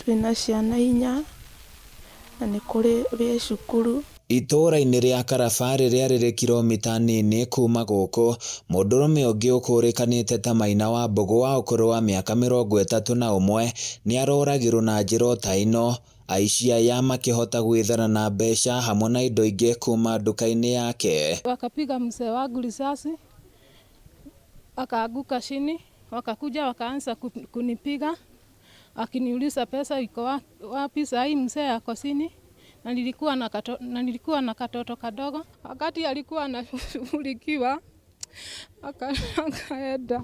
Twĩna ciana 4 na nĩ kũrĩ wĩ cukuru. Itũũra-inĩ rĩa Karaba rĩrĩa rĩrĩ kiromita nini kuma gũkũ, mũndũrũme ũngĩ ũkũrĩkanĩte ta Maina wa Mbũgũ wa ũkũrũ wa mĩaka 31 nĩ aroragirwo na njĩra o ta ĩno, aici aya makĩhota gwĩthara na mbeca hamwe na indo ingĩ kuma nduka-inĩ yake. Wakapiga mzee wangu risasi akaanguka chini, wakakuja wakaanza kunipiga akiniuliza pesa iko wapi. Saa hii mzee ako chini na nilikuwa na katoto kadogo. Wakati alikuwa anashughulikiwa akaenda.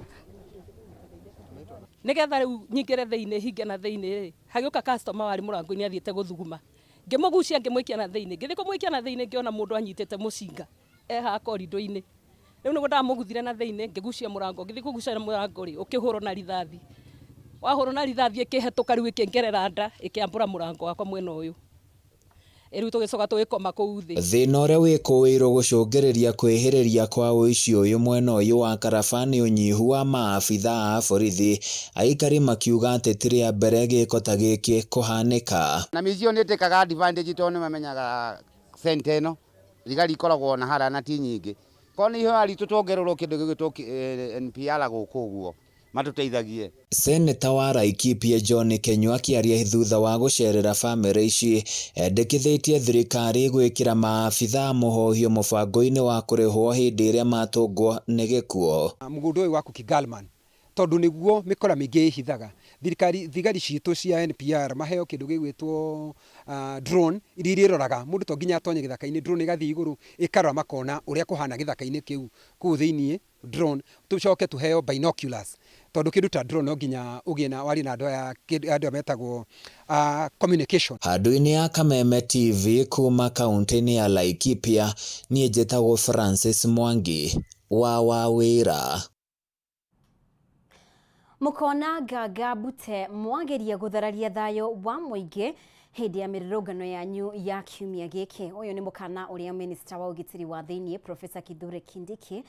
Nigetha riu nyingire thiini hinge na thiini ri, hagiuka customer wari murango-ini athiite guthuguma, ngimugucia, ngimwikia na thiini. Ngithi kumwikia na thiini, ngiona mundu anyitite mucinga e haha korido-ini. Riu niguo ndamuguthire na thiini, ngigucia murango. Ngithi kugucia murango ri, ukihurwo na rithathi. Wahurwo na rithathi, ikihetuka riu, ikingerera nda, ikiambura murango wakwa mwena uyu. Riu tugicoka tugikoma kuu thi. Thĩna ũrĩa wĩkũĩirwo gũcũngĩrĩria kwĩhĩrĩria kwa ũici ũyũ mwena ũyũ wa Karaba nĩ ũnyihu wa maabitha a borithi, aikari makiuga atĩ ti rĩa mbere gĩko ta gĩkĩ kũhanĩka. Na mĩici ĩyo nĩ ĩtĩkaga advantage tondũ nĩ mamenyaga center ĩno thigari ikoragwo na harĩa na ti nyingĩ. Korwo nĩ ihoya ritũ tuongererwo kĩndũ gĩgwĩtwo NPR gũkũ ũguo matũteithagie. Seneta wa Laikipia John Kenyua akĩaria thutha wa gũcerera bamĩrĩ ici, endekithĩtie thirikari gwĩkĩra maabitha mũhohio mũbango-inĩ wa kũrĩhwo hĩndĩ ĩrĩa matũngwo nĩ gĩkuũ. Mũgũnda ũyũ wa Kukigalman, tondũ nĩguo mĩkora mĩingĩ ĩhithaga thirikari, thigari citũ cia NPR maheo kĩndũ gĩgwĩtwo drone iria irĩroraga mũndũ. To nginya atonye gĩthaka-inĩ, drone ĩgathiĩ igũrũ ĩkarora, makona ũrĩa kũhana gĩthaka-inĩ kĩu kũu thĩiniĩ. Drone, tucoke tuheo binoculars, tondũ kĩndũ ta drone no nginya ũgĩe na warie na andũ aya, andũ aya metagwo communication. Handũ-inĩ ya Kameme TV kuma kaunti-inĩ ya Laikipia, niĩ njĩtagwo Francis Mwangi wa Wawĩra. Mũkona nganga mbute mwageria gũthararia thayũ wa mũingĩ hĩndĩ ya mĩrũrũngano yanyu ya kiumia gĩkĩ. Ũyũ nĩ mũkana ũrĩa minista wa ũgitĩri wa thĩiniĩ Profesa Kithure Kindiki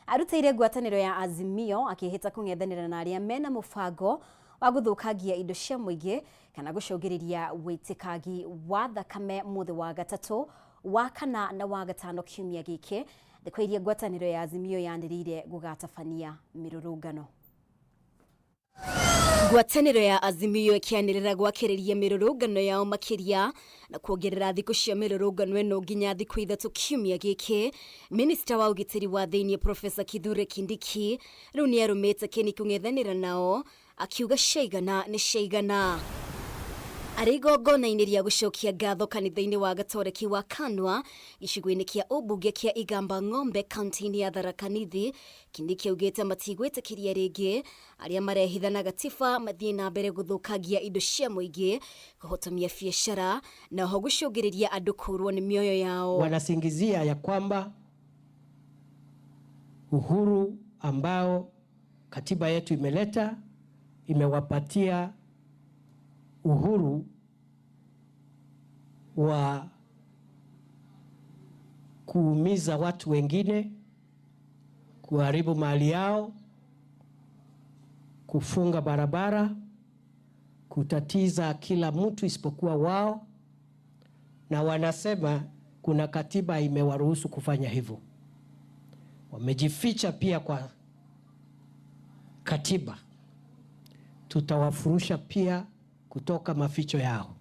arutĩire ngwatanĩro ya Azimio, akĩhĩta kũng'ethanĩra na arĩa mena mũbango wa gũthũkangia indo cia mũingĩ kana gũcũngĩrĩria wĩtĩkangi wa thakame mũthĩ wa gatatũ, wa kana na wa gatano kiumia gĩkĩ, thikũ iria ngwatanĩro ya Azimio yanĩrĩire gũgatabania mĩrũrũngano. Ngwatanĩro ya Azimio ĩkĩanĩrĩra gwakĩrĩria mĩrũrũngano yao makĩria na kuongerera thikũ cia mĩrũrũngano ĩno nginya thikũ 3 kiumia gĩkĩ. Minista wa ũgitĩri wa thĩiniĩ Profesa Kithure Kindiki rĩu nĩ arũmĩte kĩni kũng'ethanĩra nao, akiuga ciaigana nĩ ciaigana. Arĩ igongona-inĩ rĩa gũcokia ngatho kanitha-inĩ wa Gatoreki wa Kanwa gĩcigo-inĩ kĩa ũmbunge kĩa Igamba Ng'ombe kaunti-inĩ ya Tharaka Nithi, Kindiki augĩte matigwĩtĩkĩria rĩngĩ arĩa marehithana gatiba mathiĩ na mbere gũthũkangia indo cia mũingĩ, kũhotomia biacara na oho gũcũngĩrĩria andũ kũũrwo nĩ mĩoyo yao. Wanasingizia ya kwamba uhuru ambao katiba yetu imeleta imewapatia uhuru wa kuumiza watu wengine, kuharibu mali yao, kufunga barabara, kutatiza kila mtu isipokuwa wao, na wanasema kuna katiba imewaruhusu kufanya hivyo. Wamejificha pia kwa katiba. Tutawafurusha pia kutoka maficho yao.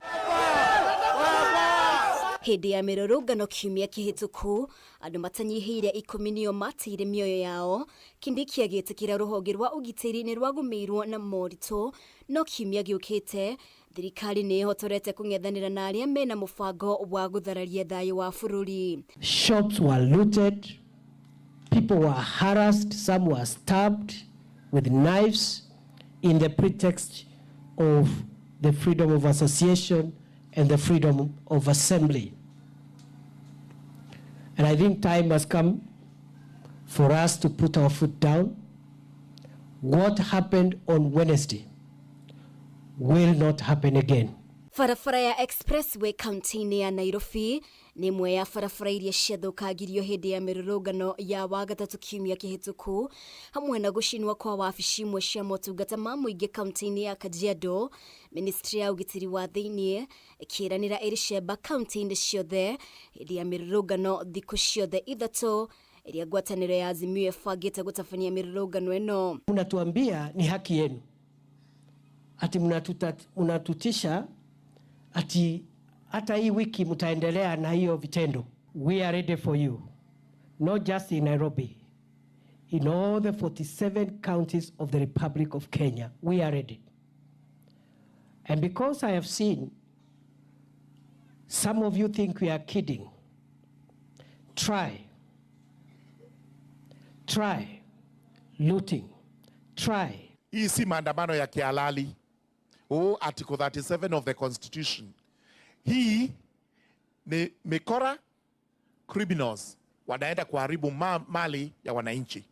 Hĩndĩ ya mĩrũrũngano kiumia kĩhĩtũku, andũ matanyihĩire 10 nĩo mateire mĩoyo yao. Kindiki agĩtĩkĩra rũhonge rwa ũgitĩri nĩ rwagũmĩirwo na moritũ, no kiumia gĩũkĩte thirikari nĩ ĩhotorete kũng'ethanĩra na arĩa mena mũbango wa gũthararia thayũ wa bũrũri. Shops were looted, people were harassed, some were stabbed with knives in the pretext of the freedom of association and the freedom of assembly. And I think time has come for us to put our foot down. What happened on Wednesday will not happen again. Barabara ya Expressway kaunti-inĩ ya Nairobi nĩ ĩmwe ya barabara iria ciathũkangirio hĩndĩ ya mĩrũrũngano ya Wagatatu kiumia kĩhĩtũku, hamwe na gũcinwo kwa wabici imwe cia motungata ma mũingĩ kaunti-inĩ ya Kajiado. Ministry ya ũgitĩri wa thĩinĩ ĩkĩranĩra ĩrĩ kaunti-inĩ ciothe hĩndĩ ya mĩrũrũngano thikũ ciothe 3 ĩrĩa ngwatanĩro ya Azimio ĩbangĩte gũtabania mĩrũrũngano ĩno. Mnatuambia ni haki yenu, ati mnatutisha ati hata hii wiki mtaendelea na hiyo vitendo. We are ready for you, not just in Nairobi, in all the 47 counties of the Republic of Kenya. We are ready. And because I have seen some of you think we are kidding, try looting, try. Hii si maandamano ya kihalali. Article 37 of the Constitution. Hii ni mikora criminals wanaenda kuharibu mali ya wananchi.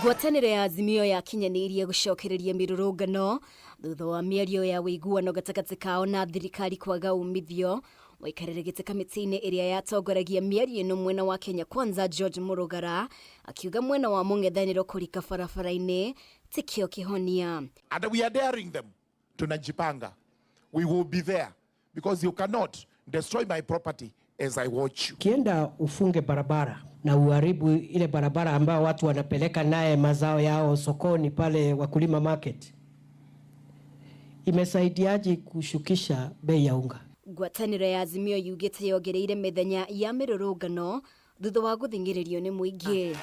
Ngwatanĩro ya Azimio yakinyanĩirie gũcokereria mĩrũrũngano thutha wa mĩario ya ũiguano gatagatĩ kao na thirikari kwaga umithio. Mũikarĩri gĩtĩ kamĩtĩ-inĩ ĩrĩa yatongoragia mĩario ĩno mwena wa Kenya Kwanza George Murugara akiuga mwena wa mũng'ethanĩro kũrika barabara-inĩ tikio kĩhonia. And we are daring them. Tunajipanga. We will be there because you cannot destroy my property as I watch you. Kienda ufunge barabara na uharibu ile barabara ambayo watu wanapeleka naye mazao yao sokoni pale Wakulima Market, imesaidiaje kushukisha bei ya unga? Ngwatanĩro ya Azimio yugĩte yongereire mĩthenya ya mĩrũrũngano thutha wa gũthing'ĩrĩrio nĩ mũingĩ.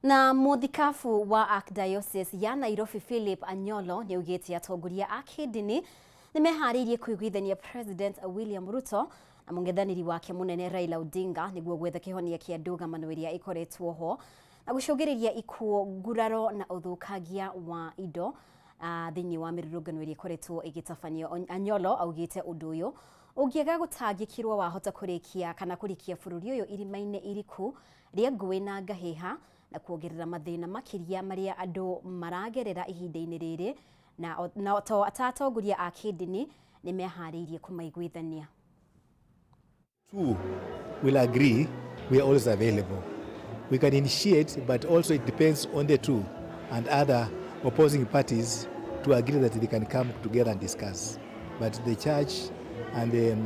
Na mũthikabu wa Archdiocese ya Nairobi Philip Anyolo nĩaugĩte atongoria a kĩndini nĩmeharĩirie kũiguithania President William Ruto na mũng'ethanĩri wake mũnene Raila Odinga nĩguo gwetha kĩhonia kĩa ndũgamano ĩrĩa ĩkoretwo ho na gũcũngĩrĩria ikuũ, nguraro na ũthũkangia wa indo thĩinĩ wa mĩrũrũngano ĩrĩa ĩkoretwo ĩgĩtabanio. Anyolo augĩte ũndũ ũyũ ũngĩaga gũtangĩkĩrwo wahota kũrĩkia kana kũrikia bũrũri ũyũ irima-inĩ iriku rĩa ngũĩ na ngahĩha na kuongerera mathĩna makĩria marĩa andũ maragerera ihinda-inĩ rĩrĩ, na to atongoria a kĩndini nĩmeharĩirie kũmaiguithania. Two will agree, we are always available. We can initiate, but also it depends on the two and other opposing parties to agree that they can come together and discuss. But the church and the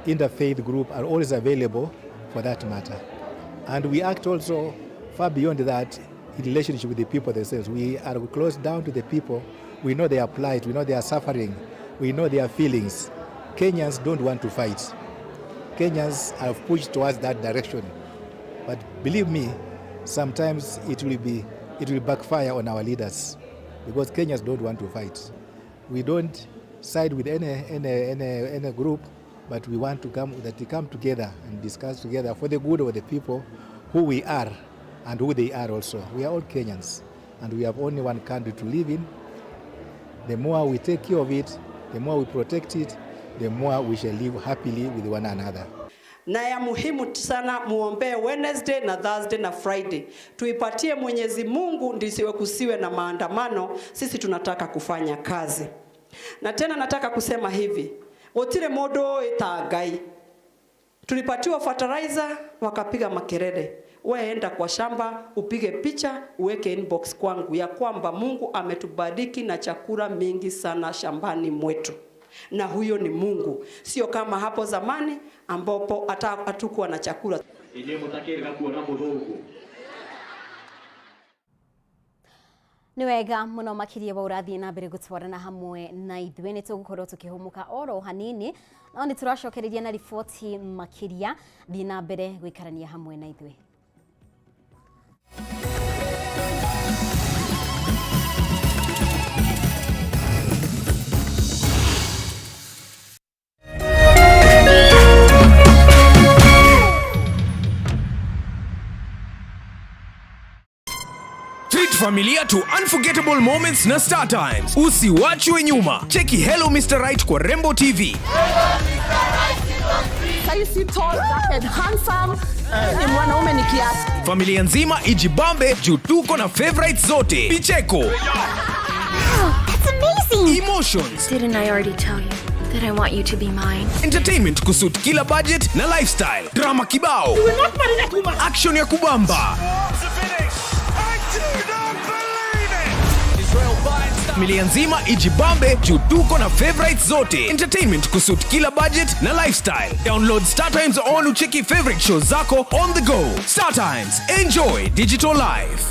interfaith group are always available for that matter. And we act also far beyond that in relationship with the people themselves. We are close down to the people. We know their plight, we know their suffering, we know their feelings. Kenyans don't want to fight. Kenyans have pushed towards that direction. But believe me, sometimes it will backfire on our leaders, because Kenyans don't want to fight. We don't side with any group, but we want to come together and discuss together for the good of the people who we are and who they are also. We are all Kenyans, and we have only one country to live in. The more we take care of it, the more we protect it, the more we shall live happily with one another. Na ya muhimu sana muombe Wednesday na Thursday na Friday. Tuipatie Mwenyezi Mungu ndisiwe kusiwe na maandamano. Sisi tunataka kufanya kazi. Na tena nataka kusema hivi, gutire mundu ta Ngai. Tulipatiwa fertilizer wakapiga makelele. Wewe enda kwa shamba upige picha uweke inbox kwangu ya kwamba Mungu ametubariki na chakula mingi sana shambani mwetu. Na huyo ni Mungu, sio kama hapo zamani ambapo hata hatukuwa na chakula. Nĩ wega mũno makĩria wa ũrathiĩ na mbere gũtwarana hamwe na ithuĩ nĩ tũgũkorwo tũkĩhũmũka oro hanini no nĩ tũracokereria na riboti makĩria. Thiĩ na mbere gũikarania hamwe na ithuĩ. Familia to unforgettable moments na Star Times. Usiwachwe nyuma. Cheki Hello Mr. Right kwa Rembo TV. Saisi tall, dark and handsome. Ni mwanaume ni kiasi. Familia nzima ijibambe juu tuko na favorite zote. Vicheko. Wow, that's amazing. Emotions. Didn't I already tell you that I want you to be mine? Entertainment kusuit kila budget na lifestyle. Drama kibao. You will not marry that woman. Action ya kubamba. Familia nzima ijibambe juu tuko na favorite zote. Entertainment kusuit kila budget na lifestyle. Download Star Times on ucheki favorite show zako on the go. Star Times, enjoy digital life.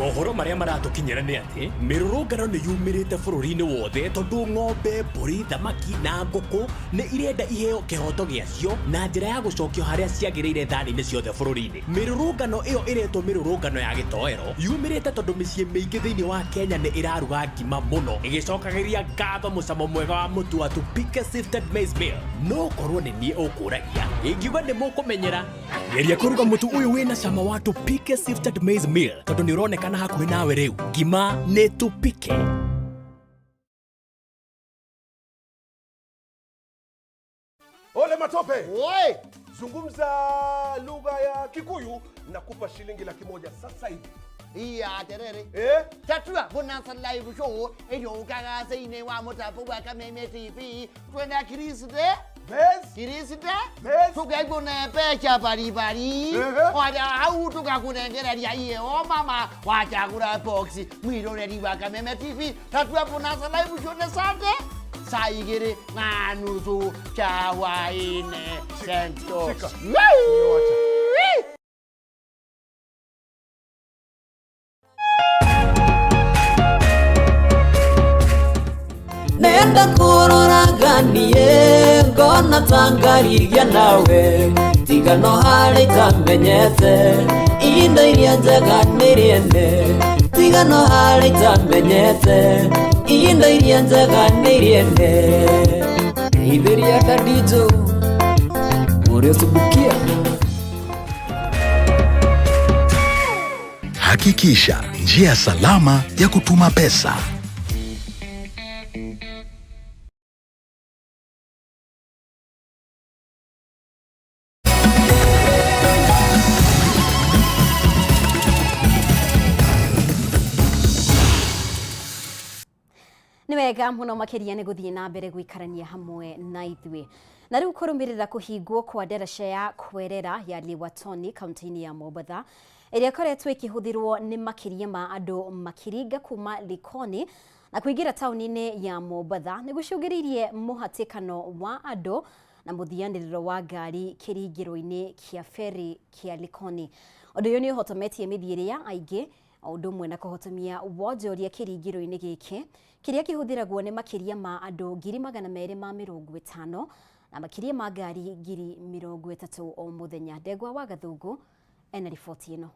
Mohoro marĩa maratũkinyĩra nĩ atĩ mĩrũrũngano nĩ yumĩrĩte bũrũri-inĩ wothe tondũ ng'ombe, mbũri, thamaki na ngũkũ nĩ irenda iheo kĩhoto gĩacio na njĩra ya gũcokio harĩa ciagĩrĩire thani-inĩ ciothe bũrũri-inĩ. Mĩrũrũngano ĩyo ĩretwo mĩrũrũngano ya gĩtoero yumĩrĩte tondũ mĩciĩ mĩingĩ thĩinĩ wa Kenya nĩ ĩraruga ngima mũno ĩgĩcokagĩria ngatho mũcamo mwega wa mũtu wa Tupike Sifted Maize Meal. No korwo nĩ niĩ ũkũragia ingiuga nĩ mũkũmenyera. Geria kũruga mũtu ũyũ wĩna cama wa Tupike Sifted Maize Meal tondũ nĩ ũronekana hakuhĩ nawe rĩu. Ngima nĩ Tupike. Ole Matope. Oi. Zungumza lugha ya Kikuyu na kupa shilingi 100,000 sasa hivi. Iya terere. Eh? Tatua Bonanza Live Show eyo kagase wa mutapo wa Kameme TV twenda Kiriste. Bes. Kiriste. Bes. Tukaiguna pecha paripari. Waja hau tukakunengereria iye o mama wachagura box mwiroreri wa Kameme TV. Tatua Bonanza Live Show ne Sunday. Saa igĩrĩ na nuthu cha hwaĩ-inĩ. Sento. Shika. Nenda kũroraganie ngona ta ngarigia nawe tiga no harĩ itamenyete indo iria njega nĩ rĩene tiga no harĩ itamenyete indo iria njega nĩ rĩene Itheria Dadijo Ũrĩa. Hakikisha njia salama ya kutuma pesa. Nĩ wega mũno makĩria nĩ gũthiĩ na mbere gũikarania hamwe na ithuĩ. Na rĩu kũrũmĩrĩra kũhingwo kwa ndaraca ya Kwerera ya Liwatoni kaunti-inĩ ya Mombatha ĩrĩa ĩkoretwo ĩkĩhũthĩrwo nĩ makĩria ma andũ makĩringa kuma Likoni na kũingĩra taũni-inĩ ya Mombatha nĩ gũcũngĩrĩirie mũhatĩkano wa andũ na mũthianĩrĩro wa ngari kĩringĩro-inĩ kĩa ferry kĩa Likoni. Ũndũ ũyũ nĩ ũhotometie mĩthiĩre ya aingĩ o ũndũ ũmwe na kũhotomia wonjoria kĩringĩro-inĩ gĩkĩ kĩrĩa kĩhũthĩragwo nĩ makĩria ma andũ 250,000 na makĩria ma ngari 30,000 o mũthenya. Ndegwa wa Gathungu ena riboti ĩno.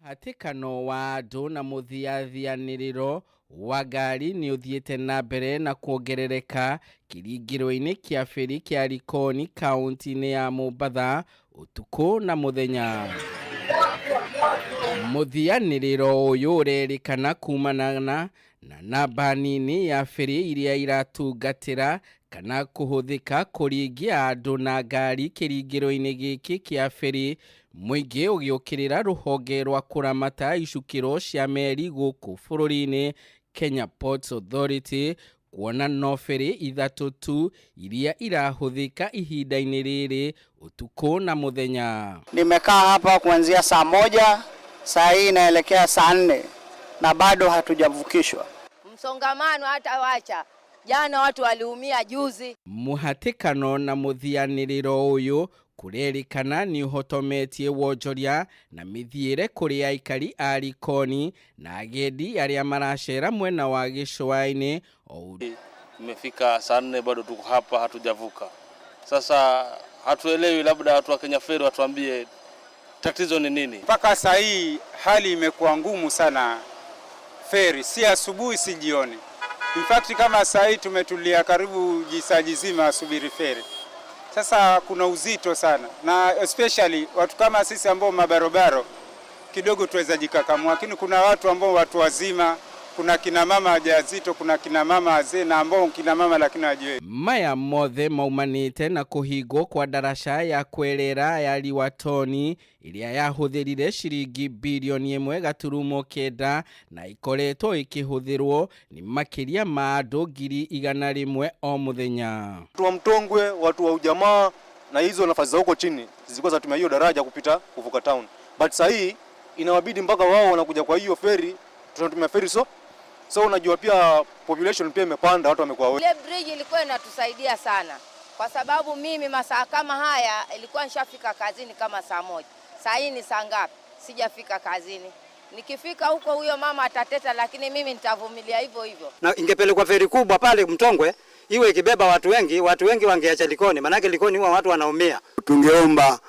Hatĩkano wa andũ na mũthiathianĩrĩro wa ngari nĩ ũthiĩte na mbere na kuongerereka kĩringĩro-inĩ kĩa feri kĩa Likoni kaunti-inĩ ya Mombatha ũtukũ na mũthenya. Mũthianĩrĩro ũyũ ũrerĩkana kumana na namba nini ya feri iria iratungatĩra kana kũhũthĩka kũringia andũ na ngari kĩringĩro-inĩ gĩkĩ kĩa feri mũingĩ ũgĩũkĩrĩra rũhonge rwa kũramata icukĩro cia meri gũkũ bũrũri-inĩ Kenya Ports Authority kuona no feri ithatũ tu iria irahũthĩka ihinda-inĩ rĩrĩ ũtukũ na mũthenya. Nimekaa hapa kuanzia saa 1, saa hii inaelekea saa 4 na bado hatujavukishwa. Msongamano hata wacha. Jana watu waliumia juzi. Mũhatĩkano na mũthianĩrĩro ũyũ kũrerĩkana nĩ ũhotometie wonjoria na mĩthiĩre kũrĩ aikari a Likoni na agendi arĩa maracera mwena wa gĩcũa-inĩ. Imefika saa 4 bado tuko hapa hatujavuka. Sasa hatuelewi, labda watu wa Kenya Ferry watuambie tatizo ni nini. Mpaka saa hii hali imekuwa ngumu sana feri, si asubuhi si jioni. In fact kama saa hii tumetulia karibu jisaa jizima subiri feri. Sasa kuna uzito sana, na especially watu kama sisi ambao mabarobaro kidogo tuweza jikakamua, lakini kuna watu ambao watu wazima, kuna kina mama wajawazito, kuna kina mama wazee na ambao kina mama lakini hawajiwezi. Maya mothe maumanĩte na kũhingwo kwa ndaraca ya kwerera ya Liwatoni ĩrĩa yahũthĩrire ciringi birioni 1.9 na ikoretwo ĩkĩhũthĩrwo nĩ makĩria ma andũ 100,000 o mũthenya. Watu wa Mtongwe, watu wa ujamaa na hizo nafasi za huko chini zilikuwa zinatumia hiyo daraja kupita kuvuka town, but sasa hii inawabidi mpaka wao wanakuja kwa hiyo feri, tunatumia feri so unajua pia population pia imepanda, watu wamekuwa wengi. Ile bridge ilikuwa inatusaidia sana kwa sababu mimi masaa kama haya ilikuwa nishafika kazini kama saa 1. Saa hii ni saa ngapi? Sijafika kazini. Nikifika huko huyo mama atateta, lakini mimi nitavumilia hivyo hivyo. Na ingepelekwa feri kubwa pale Mtongwe iwe ikibeba watu wengi, watu wengi wangeacha Likoni, manake Likoni huwa watu wanaumia. Tungeomba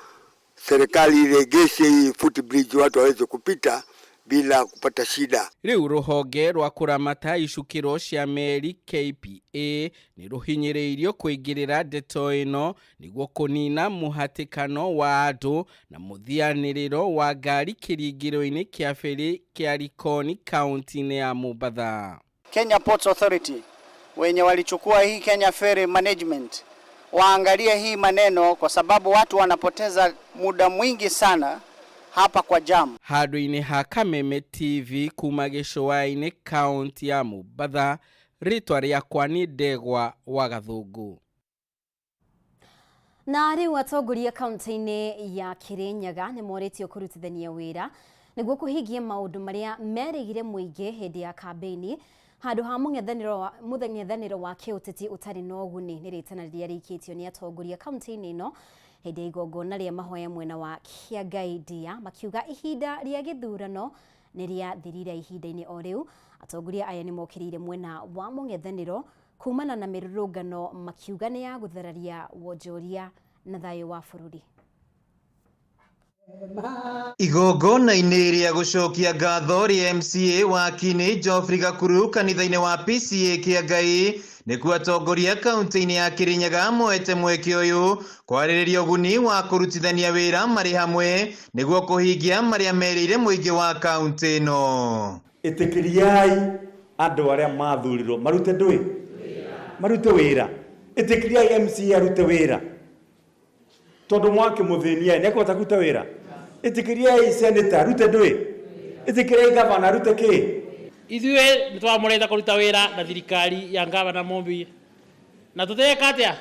serikali iregeshe hii footbridge watu waweze kupita bila kupata shida. Rĩu rũhonge rwa kũramata icukĩro cia meri KPA nĩ rũhinyĩrĩirio kũingĩrĩra ndeto ĩno nĩguo kũnina mũhatĩkano wa andũ na mũthianĩrĩro wa ngari kĩringĩro-inĩ kĩa feri kĩa Likoni kaunti-inĩ ya Mombatha. Kenya Ports Authority wenye walichukua hii Kenya Ferry Management waangalie hii maneno, kwa sababu watu wanapoteza muda mwingi sana hapa kwa jam. Handũ-inĩ ha Kameme TV kuma gĩcũa-inĩ kaunti ya Mombatha, rĩtwa rĩakwa nĩ Ndegwa wa Gathũngũ. Na rĩu atongoria kaunti-inĩ ya Kirinyaga nĩ morĩtio kũrutithania wĩra nĩguo kũhingia maũndũ marĩa merĩgire mũingĩ hĩndĩ ya kambĩini handũ ha mũng'ethanĩro wa kĩũteti ũtarĩ na ũguni. Nĩ rĩtana rĩrĩa rĩikĩtio nĩ atongoria kaunti-inĩ ĩno hĩndĩ ya igongona rĩa mahoya mwena wa Kĩangai Ndia, makiuga ihinda rĩa gĩthurano nĩ rĩathirire ihinda-inĩ o rĩu. Atongoria aya nĩ mokĩrĩire mwena wa mũng'ethanĩro kumana na mĩrũrũngano, makiuga nĩ ya gũthararia wonjoria na thayũ wa bũrũri. Igongona-inĩ rĩa gũcokia ngatho rĩa MCA wa Kiini Geoffrey Gakuru kanitha-inĩ wa PCA Kĩangai nĩkuo atongoria kaunti-inĩ ya Kirinyaga moete mweke ũyũ kwarĩrĩria ũguni wa kũrutithania wĩra marĩ hamwe nĩguo kũhingia marĩa merĩire mũingĩ wa kaunti ĩno. Ĩtĩkĩriai andũ arĩa mathurirwo marute ndũĩ marute wĩra, ĩtĩkĩriai MCA arute wĩra tondũ mwakĩmũthĩnia nĩ ekũhota kũruta wĩra. Ĩtĩkĩriai senator arute ndũĩ, ĩtĩkĩriai governor arute kĩ. Ithuĩ nĩ twamũrĩte kũruta wĩra na thirikari ya ngavana Mumbi na tũtireka atĩa,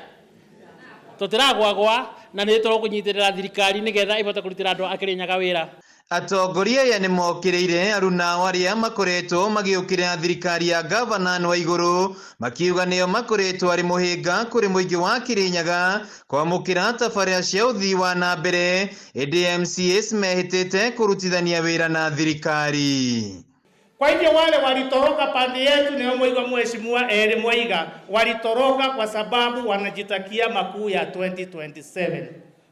tũtiragwagwa na nĩ tũkũnyitĩrĩra thirikari nĩgetha ĩhote kũrutĩra andũ a Kĩrĩnyaga wĩra. Atongoria aya nĩ mokĩrĩire aruna arĩa makoretwo magĩũkĩrĩra thirikari ya gavana Waiguru makiuga nĩo makoretwo arĩ mũhĩnga kũrĩ mũingĩ wa Kĩrĩnyaga kwamũkĩra tabarĩra cia ũthii wa na mbere, ĩndĩ MCAs mehĩtĩte kũrutithania wĩra na thirikari. Kwa hivyo wale walitoroka pande yetu, ni mwiga mheshimiwa Eri Mwaiga, walitoroka kwa sababu wanajitakia makuu ya 2027.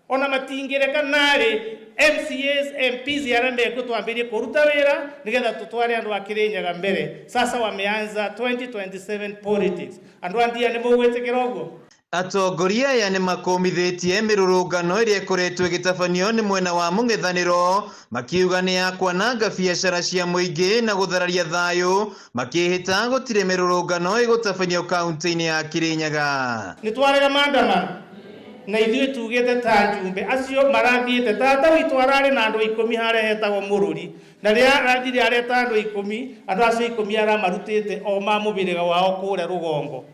Ona matingireka nari MCAs MPs aria mekutwambirie kuruta wira nigetha tutware andu a Kirinyaga mbere. Sasa wameanza 2027 politics. Andu andia ni mugwitikira uguo. Atongoria aya nĩ makũmithĩtie mĩrũrũngano ĩrĩa ĩkoretwo ĩgĩtabanio nĩ mwena wa mũng'ethanĩro makiuga nĩ ya kwananga biacara cia mũingĩ na gũthararia thayũ, makĩhĩta gũtirĩ mĩrũrũngano ĩgũtabanio kaunti-inĩ ya Kĩrĩnyaga. Nĩ twarega maandamano na ithuĩ tugĩte ta njumbe acio marathiĩte tata witũ ararĩ na andũ 10 harĩa hetagwo Mũrũri, na rĩrĩa arathire areta andũ 10, andũ acio 10 aramarutĩte o ma mũbĩrĩga wao kũrĩa rũgongo,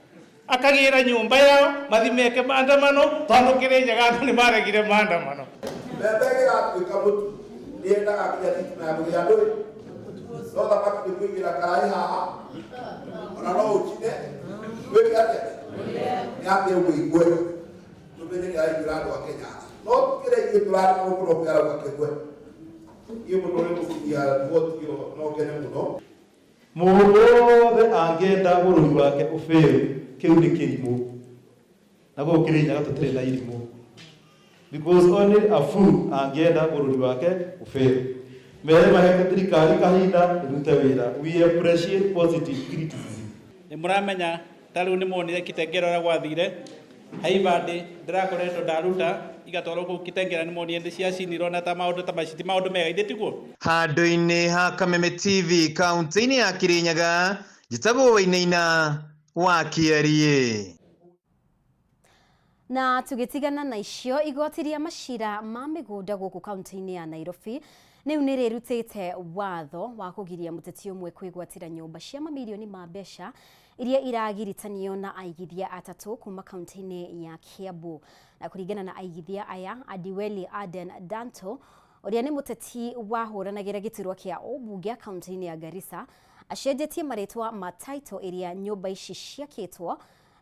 akagĩra nyũmba yao mathi meke maandamano tondũ Kĩrĩnyaga andũ nĩ maregire maandamano. Mbembe ĩgĩgatuĩka mũtu nĩyendaga nginya thitima ya mũthĩa ndũĩ, no thamaki nĩ kũigĩra karaĩ haha ona no ũcine wĩke atĩa nĩ atĩa ũguo igue tũmenye nĩ araiguĩra andũ a Kenya tha, no kĩrĩa ithuĩ tũrarĩ gũkũ no kũrĩa arauga kĩgwe. Niĩ mũno nĩ gũkinyia riboti ĩyo no ngene mũno. Mũndũ wothe angĩenda bũrũri wake ũbĩrũ kĩu nĩ kĩrimũ, na gũkũ Kĩrĩnyaga tũtirĩ na irimũ, because only a fool angĩenda bũrũri wake ũbĩrũ. Mere mahete thirikari kahinda ĩrute wĩra. We appreciate positive criticism. Nĩ mũramenya ta rĩu nĩ muonire Kitengela ũrĩa gwathire, Haibandĩ ndĩrakoretwo ndaruta igatwarwo kũu Kitengela nĩ monire nĩ ciacinirwo na ta maũndũ ta macio ti maũndũ mega ithe tiguo. Handũ-inĩ ha Kameme TV kaunti-inĩ ya Kirinyaga, njĩtagwo Wainaina wa Kĩariĩ. Na tũgĩtigana na icio, igoti rĩa macira ma mĩgũnda gũkũ kaunti-inĩ ya Nairobi rĩu nĩ rĩrutĩte watho wa kũgiria mũteti ũmwe kwĩgwatĩra nyũmba cia mamirioni ma mbeca iria iragiritanio na aigithia atatũ kuma kaunti-inĩ ya Kiambu. Na kũringana na aigithia aya, Adiweli Aden Danto ũrĩa nĩ mũteti wahũranagĩra gĩturwa kĩa ũmbunge kaunti-inĩ ya Garissa acenjetie marĩtwa ma title ĩrĩa nyũmba ici ciakĩtwo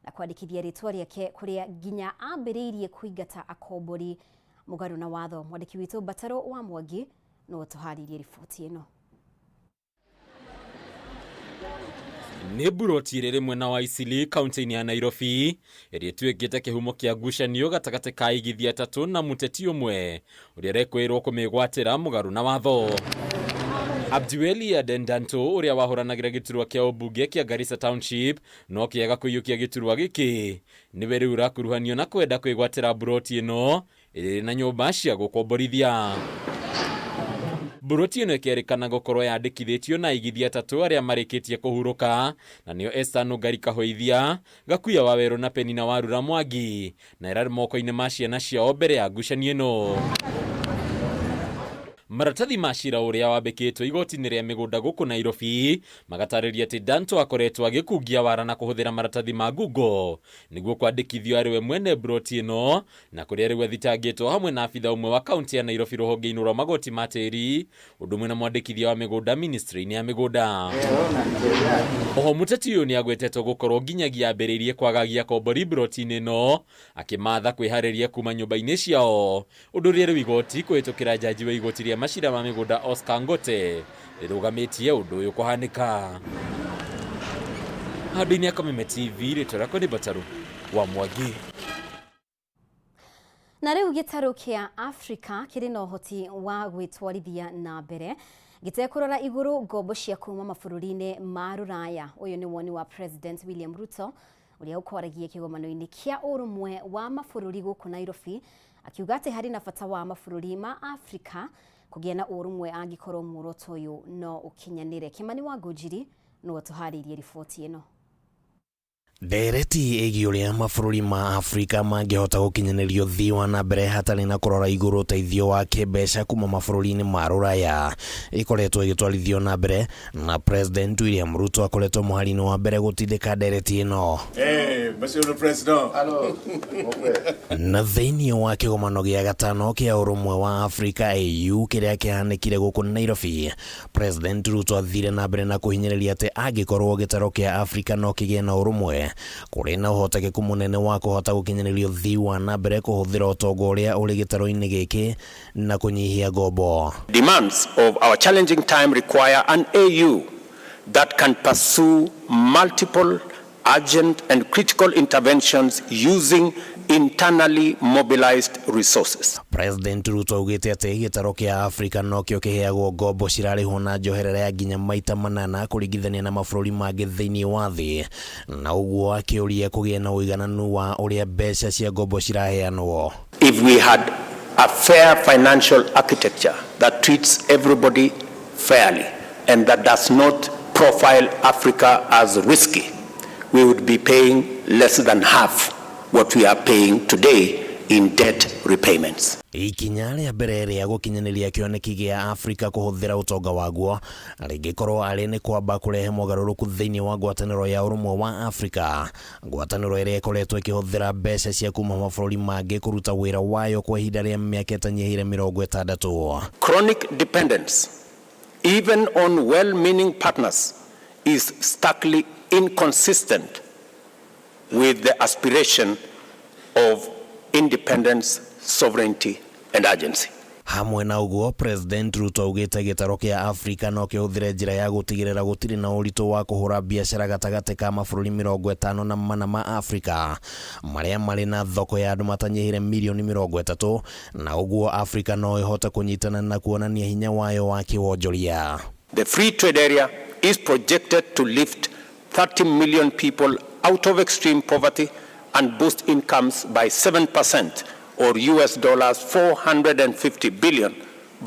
na kwandĩkithia rĩtwa rĩake kũrĩa nginya ambĩrĩirie kũingata akombori mũgarũ na watho. Mwandĩki witũ Mbataro wa Mwangi no tũharĩrie riboti ĩno. Nĩ mburoti ĩrĩ mwena wa Isili kaunti-inĩ ya Nairobi ĩrĩa ĩtuĩkĩte kĩhumo kĩa ngucanio gatagatĩ ka aigithia atatũ na mũteti ũmwe ũrĩa arekwĩrwo kũmĩgwatĩra mũgarũ na watho. Abdiweli Adendanto ũrĩa wahũranagĩra gĩturwa kĩa ũmbunge kĩa Garissa Township no kĩaga kũiyũkia gĩturwa gĩkĩ nĩwe rĩu ũrakuruhanio na kwenda kwĩgwatĩra mburoti ĩno ĩrĩ na nyũmba cia gũkomborithia. Mburoti ĩno ĩkerĩkana gũkorwo yandĩkithĩtio na aigithia atatũ arĩa marĩkĩtie kũhurũka na nĩo Esther Nũngari Kahoithia, Gakuya Wawerũ na Penina Warura Mwangi na ĩrarĩ moko-inĩ ma ciana ciao mbere ya ngucanio ĩno. Maratathi ma cira ũrĩa wambĩkĩtwo igoti-inĩ rĩa mĩgũnda gũkũ Nairobi magatarĩria atĩ Danto akoretwo agĩkungia wara na kũhũthĩra maratathi ma ngungo nĩguo kwandĩkithio arĩ we mwene mburoti ĩno na kũrĩa rĩu athitangĩtwo hamwe na abitha ũmwe wa kaunti ya Nairobi rũhonge-inĩ rwa magoti ma tĩri ũndũ ũmwe na mwandĩkithia wa mĩgũnda ministry-inĩ ya mĩgũnda. Oho mũteti ũyũ nĩ agwetetwo gũkorwo nginyagia ambĩrĩirie kwagagia kombori mburoti-inĩ ĩno akĩmatha kwĩharĩria kuma nyũmba-inĩ ciao ũndũ ũrĩa rĩu igoti kũhĩtũkĩra jaji wa igoti rĩa macira ma mĩgũnda Oscar Ngote rĩrũgamĩtie ũndũ ũyũ kũhanĩka. Handũ-inĩ ya Kameme TV rĩtwa rĩakwa nĩ Mbataru wa Mwangi. Na rĩu gĩtarũ kĩa Afrika kĩrĩ na ũhoti wa gwĩtwarithia na mbere gĩtekũrora igũrũ ngombo cia kuma mabũrũri-inĩ ma rũraya. Ũyũ nĩ woni wa President William Ruto ũrĩa ũkwaragia kĩgomano-inĩ kĩa ũrũmwe wa mabũrũri gũkũ Nairobi, akiuga atĩ harĩ na bata wa mabũrũri ma Afrika kũgĩa na ũrũmwe angĩkorwo muoroto ũyũ no ũkinyanĩre. Kĩmani wa Ngũnjiri no atũharĩirie riboti ĩno. Ndereti ĩgiĩ ũrĩa mabũrũri ma Afrika mangĩhota gũkinyanĩria ũthii wa na mbere hatarĩ na kũrora igũrũ ũteithio wa kĩmbeca kuma mabũrũri-inĩ ma rũraya ĩkoretwo ĩgĩtwarithio na mbere na President William Ruto akoretwo mũhari-inĩ wa mbere gũtindĩka ndereti ĩno. Hey, Monsieur le Président. Na thĩinĩ wa kĩgomano gĩa gatano kĩa ũrũmwe wa Afrika AU kĩrĩa kĩhanĩkire gũkũ Nairobi, President Ruto athire na mbere na kũhinyĩrĩria atĩ angĩkorwo gĩtarũ kĩa Afrika no kĩgĩe na ũrũmwe, kũrĩ na ũhotekeku mũnene wa kũhota gũkinyanĩria ũthii wa na mbere kũhũthĩra ũtonga ũrĩa ũrĩ gĩtarũ-inĩ gĩkĩ na kũnyihia ngombo. Demands of our challenging time require an AU that can pursue multiple urgent and critical interventions using internally mobilized resources. President Ruto augĩte atĩ gĩtarũ kĩa Afrika nokĩo kĩheagwo ngombo cirarĩhwo na njoherera ya nginya maita manana kũringithania na mabũrũri mangĩ thĩinĩ wa thĩ, na ũguo akĩũria kũgĩe na ũigananu wa ũrĩa mbeca cia ngombo ciraheanwo. If we had a fair financial architecture that treats everybody fairly and that does not profile Africa as risky, we would be paying less than half what we are paying today in debt repayments. Ikinya rĩa mbere rĩa gũkinyanĩria kĩoneki gĩa Afrika kũhũthĩra ũtonga waguo rĩngĩkorwo arĩ nĩ kwamba kũrehe mogarũrũku thĩinĩ wa ngwatanĩro ya ũrũmwe wa Afrika, ngwatanĩro ĩrĩa ĩkoretwo ĩkĩhũthĩra mbeca cia kuma mabũrũri mangĩ kũruta wĩra wayo kwa ihinda rĩa mĩaka ĩtanyihĩire 60. Chronic dependence, even on well-meaning partners, is starkly inconsistent with the aspiration of independence, sovereignty, and agency. Hamwe na ũguo, President Ruto augĩte gĩtarũ kĩa Afrika no kĩhũthĩre njĩra ya gũtigĩrĩra gũtirĩ na ũritũ wa kũhũra biacara gatagatĩ ka mabũrũri 54 ma Afrika marĩa marĩ na thoko ya andũ matanyihĩire mirioni 30, na ũguo Afrika no ĩhote kũnyitana na kuonania hinya wayo wa kĩwonjoria. The free trade area is projected to lift 30 million people out of extreme poverty and boost incomes by 7% or US dollars 450 billion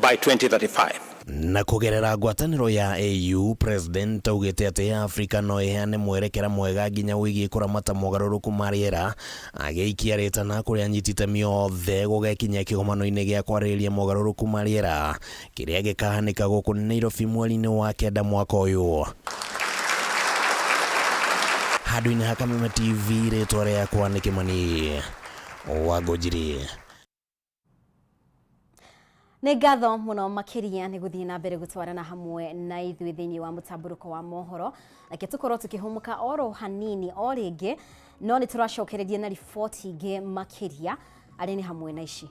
by 2035. Na kugerera ngwatanĩro ya AU, President augĩte atĩ Afrika no ĩheane mwerekera mwega nginya wĩgiĩ kũramata mogarũrũku ma rĩera, agĩikia rĩtana kũrĩ anyiti itemi othe gũgekinyia kĩgomano-inĩ gĩa kwarĩrĩria mogarũrũku ma rĩera kĩrĩa gĩkahanĩka gũkũ Nairobi mweri-inĩ wa 9 mwaka ũyũ. Handũ-inĩ ha Kameme TV, rĩtwa rĩakwa nĩ Kĩmani wa Ngũnjiri. Nĩ ngatho mũno makĩria nĩ gũthiĩ na mbere gũtwarana hamwe na ithuĩ thĩinĩ wa mũtambũrũko wa mohoro. Reke tũkorwo tũkĩhũmũka oro hanini o rĩngĩ, no nĩ tũracokereria na riboti ingĩ makĩria arĩ nĩ hamwe na ici.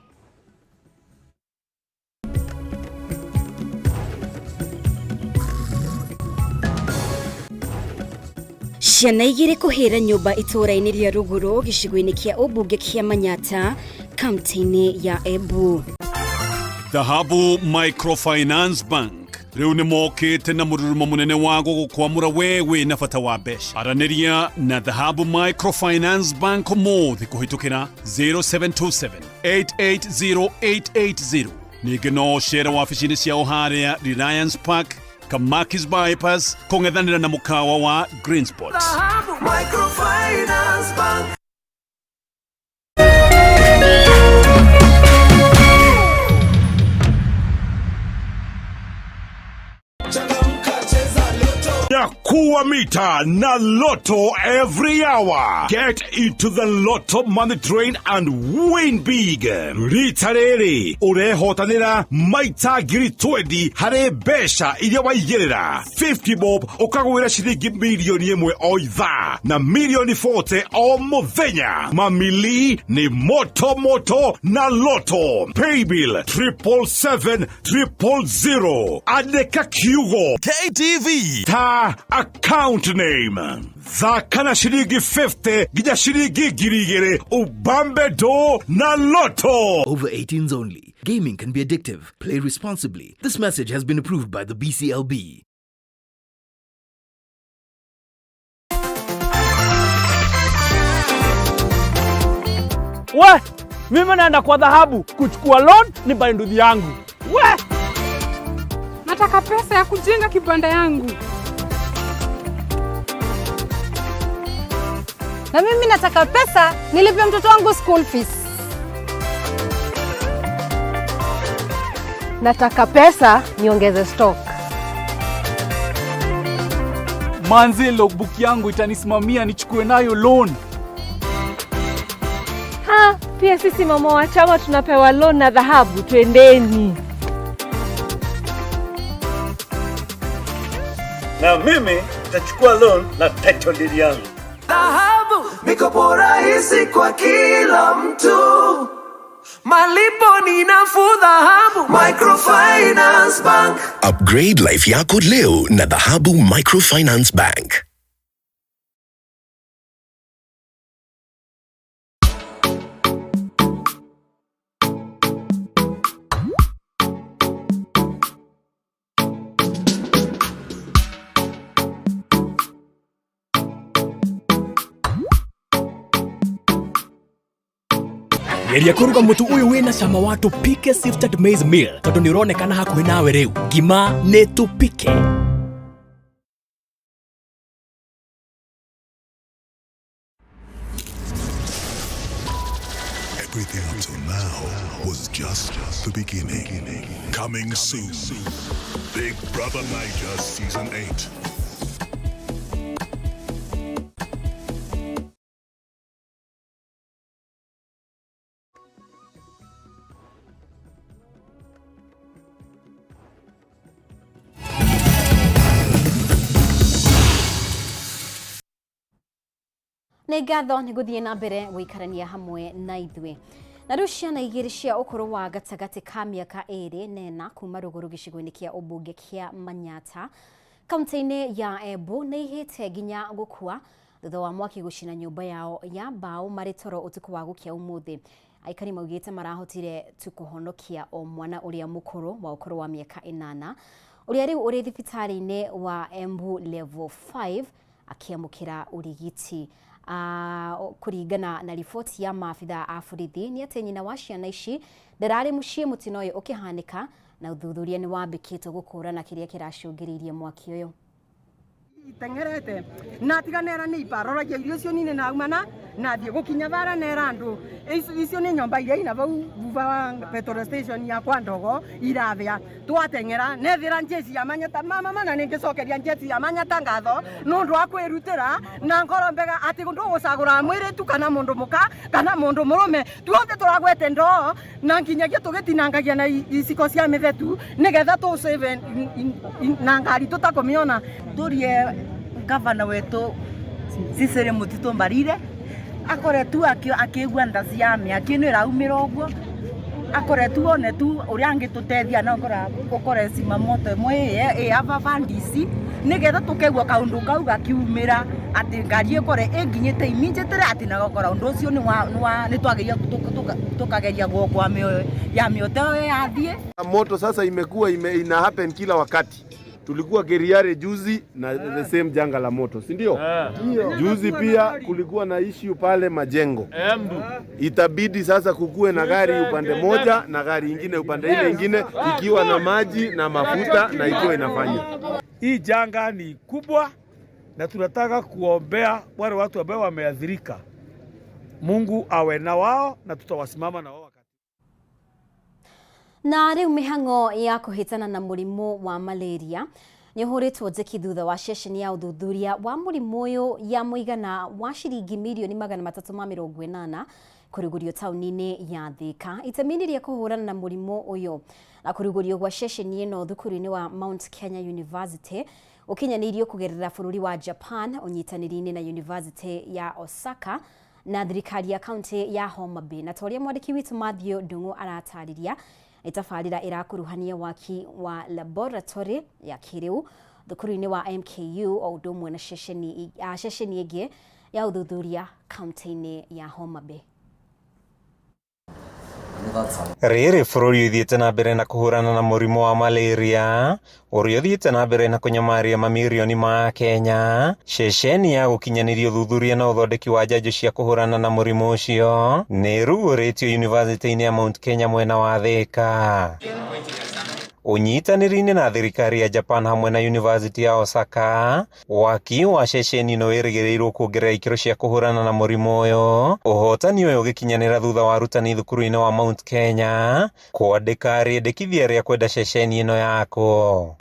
Ciana igĩrĩ kũhĩra nyũmba itũũra-inĩ rĩa Rũgũrũ gĩcigo-inĩ kĩa ũmbunge kĩa Manyata kaunti-inĩ ya Embu. Dhahabu Microfinance Bank rĩu nĩ mokĩte na mũrurumo mũnene wa gũgũkwamũra we wĩ na bata wa mbeca. Aranĩria na Dhahabu Microfinance Bank ũmũthĩ kũhĩtũkĩra 0727 880880. Ningĩ no ũcere wabici-inĩ ciao harĩa Reliance Park, Kamakis Bypass, kũng'ethanĩra na mũkawa wa Green Spot. Dhahabu Microfinance Bank. Nyakuwa mita na Lotto every hour. Get into the Lotto money train and win big. Rita rĩrĩ ũrehotanĩra maita 20,000 harĩ mbeca iria waigĩrĩra. 50 bob ũkagwĩra ciringi 1 million o ithaa na 40 million o mũthenya. Mamili ni moto moto na Lotto. Paybill 777 000. Andĩka kiugo KTV ta account name. Thaka na ciringi 50 nginya ciringi 2,000 ubambe do na Lotto. Over 18s only. Gaming can be addictive. Play responsibly. This message has been approved by the BCLB. We, mimi naenda kwa Dhahabu kuchukua loan ni buy nduthi yangu. We! Nataka pesa ya kujenga kibanda yangu. Na mimi nataka pesa nilipe mtoto wangu school fees. Nataka pesa niongeze stock. Manze, logbook yangu itanisimamia nichukue nayo loan. Ha, pia sisi mama wa chama tunapewa loan na Dhahabu, twendeni. Na mimi nitachukua loan na title deed yangu. Dhahabu, mikopo rahisi kwa kila mtu, malipo ni nafuu. Dhahabu Microfinance Bank. Upgrade life yako leo na Dhahabu Microfinance Bank. Geria kũruga mũtu ũyũ wĩna cama wa Tupike Sifted Maize Meal tondũ nĩ ũronekana hakuhĩ nawe rĩu. Ngima nĩ Tupike. Everything up till now was just the beginning. Coming soon. Big Brother Niger Season 8. Nĩ ngatho nĩ gũthiĩ na mbere gũikarania hamwe na ithuĩ. Na rĩu ciana igĩrĩ cia ũkũrũ wa gatagatĩ ka mĩaka 2 na 4 kuma Rũgũrũ gĩcigo-inĩ kĩa ũmbunge kĩa Manyata kaunti-inĩ ya Embu nĩ ihĩte nginya gũkua thutha wa mwaki gũcina nyũmba yao ya mbaũ marĩ toro ũtukũ wa gũkĩa ũmũthĩ. Aikari maugĩte marahotire tu kũhonokia o mwana ũrĩa mũkũrũ wa ũkũrũ wa mĩaka 8 ũrĩa rĩu ũrĩ thibitarĩ-inĩ wa Embu Level 5 akĩamũkĩra ũrigiti. Kũringana na riboti ya maabitha a borithi nĩ atĩ nyina wa ciana ici ndararĩ mũciĩ mũtino ũyũ ũkĩhanĩka, na ũthuthuria nĩ wambĩkĩtwo gũkũrana kĩrĩa kĩracũngĩrĩirie mwaki ũyũ. Itengerete na tiganera nĩ ibaroragia irio icio nini na aumana na thiĩ gũkinya bara nera andũ icio nĩ nyomba iria ina vau vuva wa petrol station ya kwa ndogo irathia twateng'era nethira njeci ya manyata mama mana nĩngĩcokeria njeci ya manyata ngatho nũndũ wa kwĩrutĩra na ngoro mbega atĩ ndũgũcagũra mwĩrĩtu kana mũndũ mũka kana mũndũ mũrũme tuothe tũragwete ndoo na nginyagia tũgĩtinangagia na iciko cia mĩthetu nĩgetha tũ save na ngari tũtakũmĩona. Turie gavana wetu Cicely Mutitu Mbarire akoretwo akĩigua nda cia mĩaki ĩno ĩraumĩra ũguo akoretwo one tu ũrĩa angĩtũteithia no gũkora cima moto ĩmwe ĩ aba bandisi nĩgetha tũkaigua kaũndũ kau gakiumĩra atĩ ngari ĩkore ĩnginyĩte immediately atĩ na gũkora ũndũ ũcio nĩ twageria tũkageria guokoa mĩoyo ya mĩoto ĩyo yathiĩ. Moto sasa imekuwa ina happen kila wakati. Tulikuwa Keriare juzi na the same janga la moto, si ndio? Juzi pia kulikuwa na issue pale Majengo. Itabidi sasa kukuwe na gari upande moja na gari ingine upande ile ingine ikiwa na maji na mafuta na ikiwa inafanya. Hii janga ni kubwa na tunataka kuombea wale watu ambao wameathirika. Mungu awe na wao na tutawasimama na wao. Na rĩu mĩhang'o ya kũhĩtana na mũrimũ wa malaria nĩ ũhũrĩtwo njeki thutha wa ceceni ya ũthuthuria wa mũrimũ ũyũ ya mũigana wa ciringi mirioni 380 kũrugũrio taũni-inĩ ya Thika. Itemi-inĩ rĩa kũhũrana na mũrimũ ũyũ na kũrugũrio gwa ceceni ĩno thukuru-inĩ wa Mount Kenya University ũkinyanĩirio kũgerera bũrũri wa Japan ũnyitanĩri-inĩ na University ya Osaka na thirikari ya kaunti ya Homa Bay. Na ta ũrĩa mwandĩki witũ Matthew Ndung'u aratarĩria, itabarĩra ĩrakuruhania waki wa laboratory ya kĩrĩu thukuru-inĩ wa MKU o ũndũ ũmwe na ceceni ĩngĩ ya ũthuthuria kaunti-inĩ ya Homa Bay. Rĩrĩ bũrũri ũthiĩte na mbere na kũhũrana na mũrimũ wa malaria ũrĩa ũthiĩte na mbere na kũnyamaria mamirioni ma Kenya, ceceni ya gũkinyanĩria ũthuthuria na ũthondeki wa njanjo cia kũhũrana na mũrimũ ũcio nĩ ĩrugũrĩtio yunivasĩtĩ-inĩ ya Mount Kenya mwena wa Thika. Ũnyitanĩri-inĩ na thirikari ya Japan hamwe na University ya Osaka, waki wa ceceni ĩno wĩrĩgĩrĩirwo kuongerera ikĩro cia kũhũrana na mũrimũ ũyũ. Ũhotani ũyũ ũgĩkinyanĩra thutha wa arutani thukuru-inĩ wa Mount Kenya kwandĩka rĩendekithia rĩa kwenda ceceni ĩno yakwo.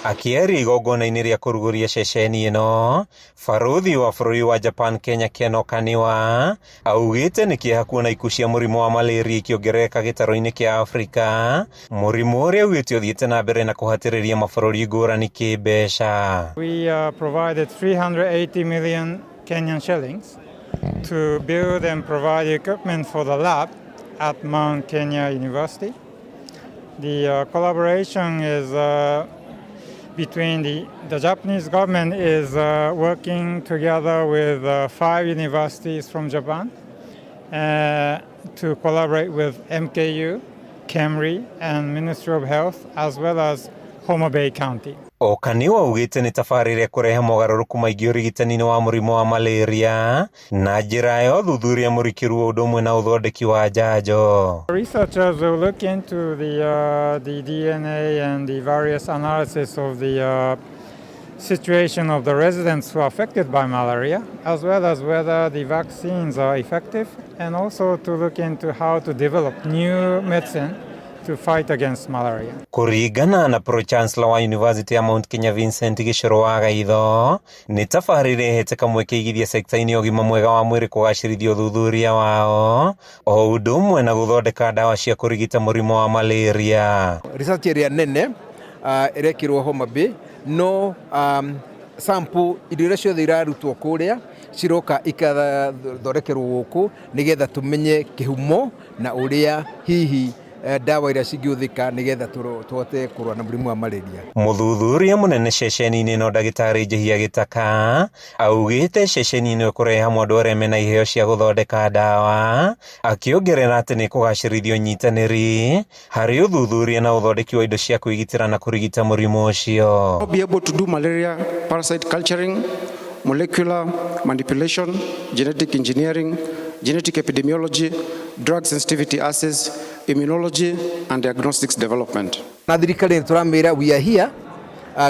Akĩaria igongona-inĩ rĩa kũrugũria ceceni ĩno, barũthi wa bũrũri wa Japan Kenya Ken Okaniwa augĩte nĩ kĩeha kuona ikuũ cia mũrimũ wa malaria ikĩongerereka gĩtarũ-inĩ kĩa Afrika, mũrimũ ũrĩa augĩte ũthiĩte na mbere na kũhatĩrĩria mabũrũri ngũrani kĩmbeca. We provided 380 million Kenyan shillings to build and provide equipment for the lab at Mount Kenya University. The collaboration is between the Japanese government is working together with 5 universities from Japan to collaborate with MKU, KEMRI, and Ministry of Health, as well as Homa Bay County. Okaniwa augĩte nĩ tabarĩra ĩkũrehe mogarũrũku maingĩ ũrigitani-inĩ wa mũrimũ wa malaria na njĩra ya ũthuthuria mũrikĩru o ũndũ ũmwe na ũthondeki wa njanjo. Researchers will look into the DNA and the various analysis of the situation of the residents who are affected by malaria, as well as whether the vaccines are effective, and also to look into how to develop new medicine to fight against malaria. Kũringana na Pro Chancellor wa University ya Mount Kenya Vincent Gĩcũrũ wa Gaitho, nĩ tabarĩra ĩhete kamweke igithia sekta-inĩ ya ũgima mwega wa mwĩrĩ kũgacĩrithia ũthuthuria wao o ũndũ ũmwe na gũthondeka ndawa cia kũrigita mũrimũ wa malaria. Research ĩrĩa nene ĩrekĩrwo Homa Bay no sample indo iria ciothe irarutwo kũrĩa ciroka ikathondekerwo gũkũ nĩgetha tũmenye kĩhumo na ũrĩa hihi ndawa iria cingĩhũthĩka nĩgetha tũhote kũrũa na mũrimũ wa malaria. Mũthuthuria mũnene ceceni-inĩ ĩno ndagĩtarĩ Njihia Gĩtaka augĩte ceceni ĩno ĩkũrehe hamwe andũ arĩa mena iheo cia gũthondeka ndawa, akĩongerera atĩ nĩ ĩkũgacĩrithia ũnyitanĩri harĩ ũthuthuria na ũthondeki wa indo cia kwĩgitĩra na kũrigita mũrimũ ũcio. Be able to do malaria parasite culturing. molecular manipulation, genetic engineering, genetic epidemiology, drug sensitivity assays, immunology, and diagnostics development. Na thirikari nĩ tũramĩra we are here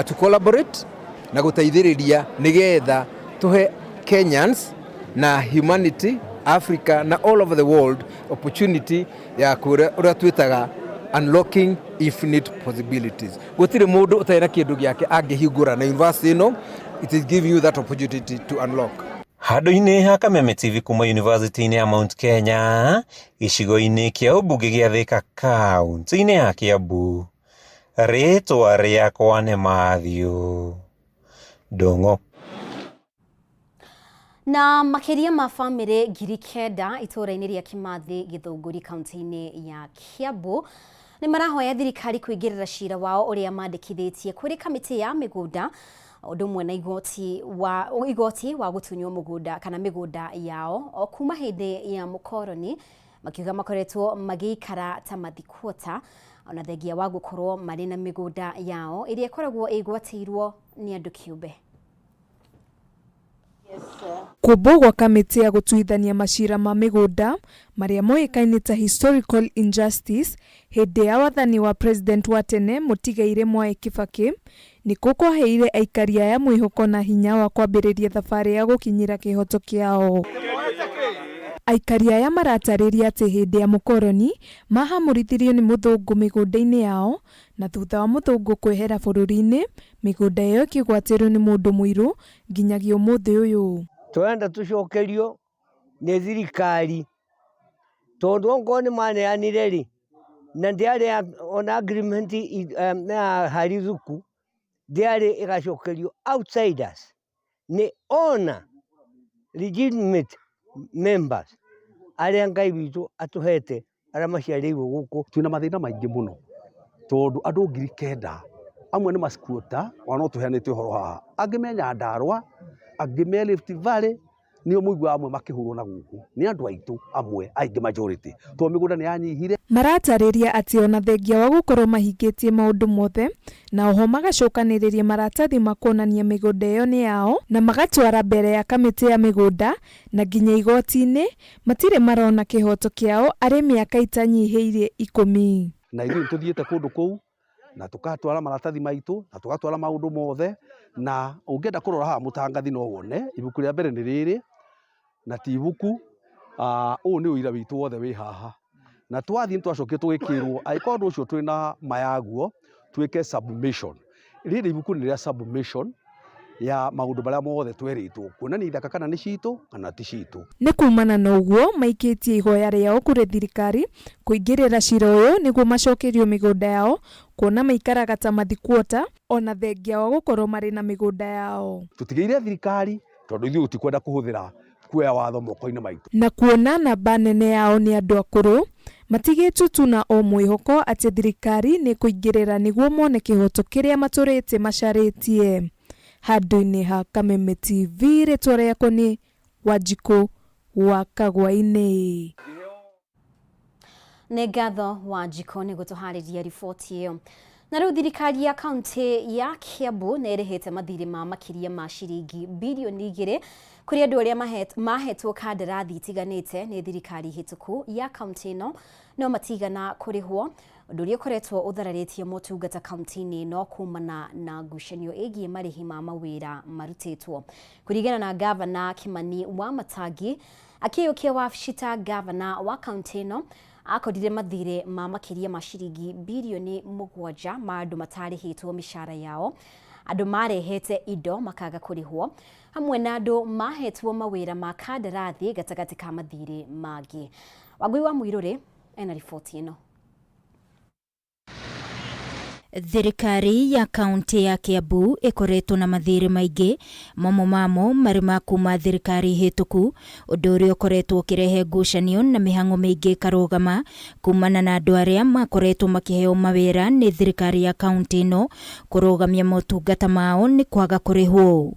to collaborate na gũteithĩrĩria nĩgetha tũhe Kenyans na humanity, Africa na all over the world opportunity ya kũrĩa ũrĩa twĩtaga unlocking infinite possibilities. Gũtirĩ mũndũ ũtarĩ na kĩndũ gĩake angĩhingũra na university ĩno, it is giving you that opportunity to unlock. Handũ-inĩ ha Kameme TV kuma University-inĩ ya Mount Kenya gĩcigo-inĩ kĩa ũmbunge gĩa Thika kaunti-inĩ ya Kiambu, rĩtwa rĩakwa nĩ Matthew Ndung'u. Na makĩria ma bamĩrĩ 9,000 itũũra-inĩ rĩa Kimathi Gĩthũngũri kaunti-inĩ ya Kiambu nĩ marahoya thirikari kũingĩrĩra cira wao ũrĩa mandĩkithĩtie kũrĩ kamĩtĩ ya mĩgũnda ũndũ ũmwe na igoti wa gũtunywo mũgũnda kana mĩgũnda yao o kuma hĩndĩ ya mũkoroni, makiuga makoretwo magĩikara ta mathikuota ona thengia wa gũkorwo marĩ na mĩgũnda yao ĩrĩa ĩkoragwo ĩgwatĩirwo nĩ andũ kĩũmbe. Kũmbwo gwa kamĩtĩ ya gũtuithania macira ma mĩgũnda marĩa moĩkaine ta historical injustice hĩndĩ ya wathani wa president wa tene mũtigairĩ Mwai Kibaki nĩkuo kwaheire aikari aya mwĩhoko na hinya wa kwambĩrĩria thabarĩ ya gũkinyĩra kĩhoto kĩao. Aikari aya maratarĩria atĩ hĩndĩ ya mũkoroni mahamũrithirio nĩ mũthũngũ mĩgũnda-inĩ yao na thutha wa mũthũngũ kwehera bũrũri-inĩ mĩgũnda ĩyo ĩkĩgwatĩrwo nĩ mũndũ mũirũ nginyagia ũmũthĩ ũyũ. Tũrenda tũcokerio nĩ thirikari tondũ okorwo nĩ maneanire rĩ, na ndĩarĩ ona agreement ya Harithuku ndĩarĩ ĩgacokerio outsiders, nĩ ona legitimate members arĩa Ngai witũ atũhete arĩa maciarĩirwo gũkũ. Twĩna mathĩna maingĩ mũno tondũ andũ 9,000 amwe nĩ masquatter, ona no tũheanĩte ũhoro haha, angĩ me Nyandarua, angĩ me Rift Valley, nĩo mũiguaga amwe makĩhũrwo na gũkũ nĩ andũ aitũ amwe aingĩ majority tondũ mĩgũnda nĩ yanyihire. Maratarĩria atĩ ona thengia wa gũkorwo mahingĩtie maũndũ mothe na oho magacokanĩrĩria maratathi ma kuonania mĩgũnda ĩyo nĩ yao na magatwara mbere ya kamĩtĩ ya mĩgũnda na nginya igoti-inĩ, matirĩ marona kĩhoto kĩao arĩ mĩaka ĩtanyihĩire 10. Na ithuĩ nĩ tũthiĩte kũndũ kũu na tũgatwara maratathi maitũ na tũgatwara maũndũ mothe, na ũngĩenda kũrora haha mũtangathi no wone ibuku rĩa mbere nĩ rĩrĩ na ti ibuku, ũyũ nĩ ũira witũ wothe wĩ haha, na twathiĩ nĩ twacokire tũgĩkĩrwo angĩkorwo ũndũ ũcio twĩna ma yaguo twĩke submission. Rĩrĩ ibuku nĩ rĩa submission ya maũndũ marĩa mothe twerĩtwo kuonania ithaka kana nĩ citũ kana ti citũ. Nĩ kumana na ũguo maikĩtie ihoya rĩao kũrĩ thirikari kũingĩrĩra cira ũyũ nĩguo macokerio mĩgũnda yao kuona maikaraga ta mathikuota ona thengia wa gũkorwo marĩ na mĩgũnda yao. Tũtigĩire thirikari tondũ ithuĩ tũtikwenda kũhũthĩra kuoya watho moko-inĩ maitũ. Na kuona namba nene yao nĩ andũ akũrũ matigĩtwo tu na o mwĩhoko atĩ thirikari nĩ kũingĩrĩra nĩguo mone kĩhoto kĩrĩa matũrĩte macarĩtie. Handũ-inĩ ha Kameme TV rĩtwa rĩakwa nĩ Wanjikũ wa Kagwainĩ. Nĩ ngatho Wanjikũ nĩ gũtũharĩria riboti ĩyo. Na rĩu thirikari ya kaunti ya Kiambu nĩ ĩrĩhĩte mathirĩ ma makĩria ma ciringi birioni 2 kũrĩ andũ arĩa mahetwo kandarathi itiganĩte nĩ thirikari hĩtũku ya kaunti ĩno no matigana kũrĩhwo, ũndũ ũrĩa ũkoretwo ũthararĩtie motungata kaunti-inĩ ĩno kumana na ngucanio ĩgiĩ marĩhi ma mawĩra marutĩtwo. Kũringana na gavana Kimani wa Matangi akĩiyũkia wabici ta gavana wa kaunti ĩno akorire mathirĩ ma makĩria ma ciringi birioni 7 ma andũ matarĩhĩtwo mĩcara yao, andũ marehete indo makaga kũrĩhwo, hamwe na andũ mahetwo mawĩra ma kandarathi gatagatĩ ka mathirĩ mangĩ. Wangui wa Mũirũrĩ ena riboti ĩno. Thirikari ya kaunti ya Kiambu ĩkoretwo na mathirĩ maingĩ, mamwe mamo marĩ ma kuma thirikari hĩtũku, ũndũ ũrĩa ũkoretwo ũkĩrehe ngucanio na mĩhang'o mĩingĩ ĩkarũgama kumana na andũ arĩa makoretwo makĩheo mawĩra nĩ thirikari ya kaunti ĩno kũrũgamia motungata mao nĩ kwaga kũrĩhwo.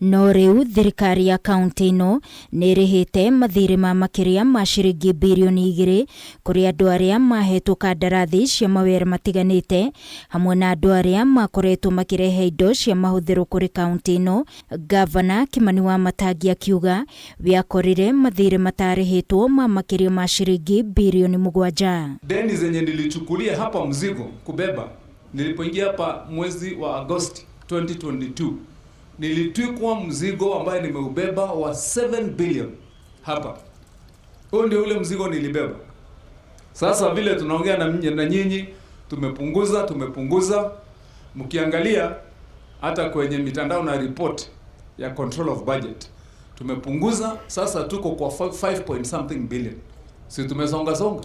No rĩu thirikari ya kaunti ĩno nĩ ĩrĩhĩte mathirĩ ma makĩria ma ciringi birioni 2 kũrĩ andũ arĩa mahetwo kandarathi cia mawĩra matiganĩte hamwe na andũ arĩa makoretwo makĩrehe indo cia mahũthĩro kũrĩ kaunti ĩno. Gavana Kimani Wamatangi akiuga wĩakorire mathirĩ matarĩhĩtwo ma makĩria ma ciringi birioni 7. Deni zenye nilichukulia hapa mzigo kubeba nilipoingia hapa mwezi wa Agosti 2022, nilitwikwa mzigo ambaye nimeubeba wa 7 billion hapa. Huo ndio ule mzigo nilibeba. Sasa vile tunaongea na nyinyi, tumepunguza. Mkiangalia hata kwenye mitandao na report ya control of budget, tumepunguza. Sasa tuko kwa 5 point something billion. Si tumesonga songa?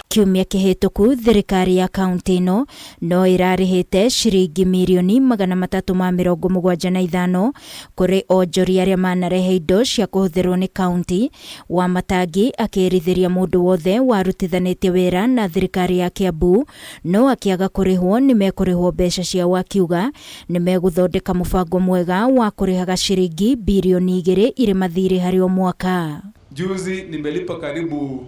Kiumia kĩhĩtũku thirikari ya kaunti ĩno no ĩrarĩhĩte ciringi mirioni 375 kũrĩ onjoria arĩa manarehe indo cia kũhũthĩrwo nĩ kaunti. Wamatangi akĩrithĩria mũndũ wothe warutithanĩtie wĩra na thirikari ya Kiambu no akĩaga kũrĩhwo nĩ mekũrĩhwo mbeca ciao, akiuga nĩ megũthondeka mũbango mwega wa kũrĩhaga ciringi birioni 2 irĩ mathirĩ harĩ o mwaka. Juzi nimelipa karibu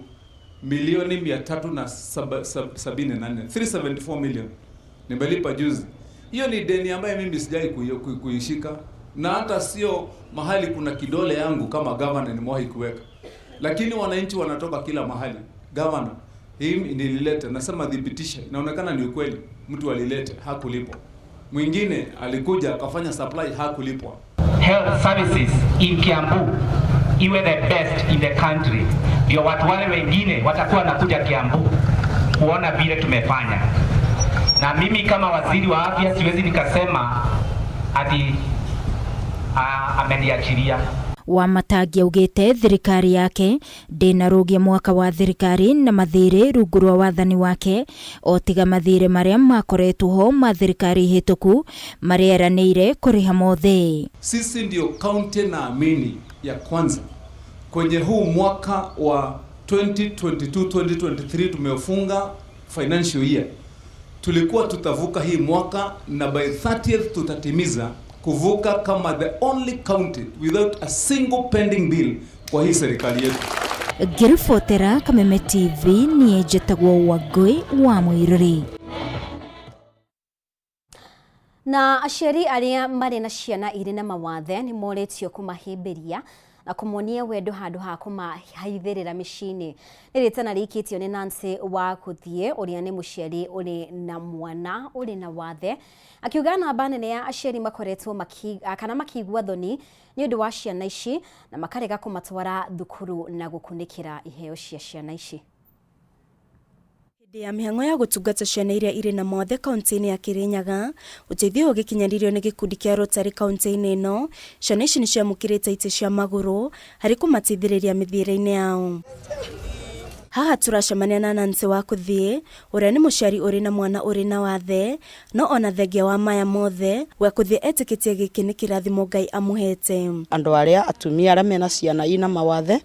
milioni 374, 374 million nimelipa juzi. Hiyo ni deni ambayo mimi sijai kuishika, na hata sio mahali kuna kidole yangu kama governor nimewahi kuweka, lakini wananchi wanatoka kila mahali. Governor, hii nilileta, nasema thibitisha, inaonekana ni ukweli, mtu alileta hakulipwa, mwingine alikuja akafanya supply hakulipwa. Health services in Kiambu iwe the best in the country, ndio watu wale wengine watakuwa wanakuja Kiambu kuona vile tumefanya. Na mimi kama waziri wa afya siwezi nikasema ati ameniachilia. Wamatangi augĩte thirikari yake ndĩnarũgia mwaka wa thirikari na mathirĩ rungu rwa wathani wake, o tiga mathirĩ marĩa makoretwo ho ma thirikari hĩtũku marĩa eranĩire kũrĩha mothe. Sisi ndio kaunti naamini ya kwanza kwenye huu mwaka wa 2022-2023 tumefunga financial year. Tulikuwa tutavuka hii mwaka na by 30th tutatimiza kuvuka kama the only county without a single pending bill kwa hii serikali yetu. Ngĩribotera Kameme TV niĩ njĩtagwo Wangũi wa Mũirũrĩ. Na aciari arĩa marĩ na ciana irĩ na mawathe nĩ morĩtio kũmahĩmbĩria na kũmonia wendo handũ ha kũmahaithĩrĩra mĩciĩ-inĩ. Nĩ rĩtana rĩikĩtio nĩ Nancy wa Gũthiĩ ũrĩa nĩ mũciari ũrĩ na mwana ũrĩ na wathe, akiuga namba nene ya aciari makoretwo kana makĩigua thoni nĩ ũndũ wa ciana ici na makarega kũmatwara thukuru na gũkunĩkĩra iheo cia ciana ici. Hĩndĩ ya mĩhang'o ya gũtungata ciana iria irĩ na mawathe kaunti-inĩ ya Kirinyaga, ũteithio ũgĩkinyanĩrio nĩ gĩkundi kĩa Rotary kaunti-inĩ ĩno, ciana ici nĩ ciamũkĩrĩte itĩ cia magũrũ harĩ kũmateithĩrĩria mĩthiĩre-inĩ yao. Haha tũracemania na Nancy wa Gũthiĩ ũrĩa nĩ mũciari ũrĩ na mwana ũrĩ na wathe, no ona thengia wa maya mothe, we Gũthiĩ etĩkĩtie gĩkĩ nĩ kĩrathimo Ngai amũhete. Andũ arĩa atumia arĩa mena ciana ina mawathe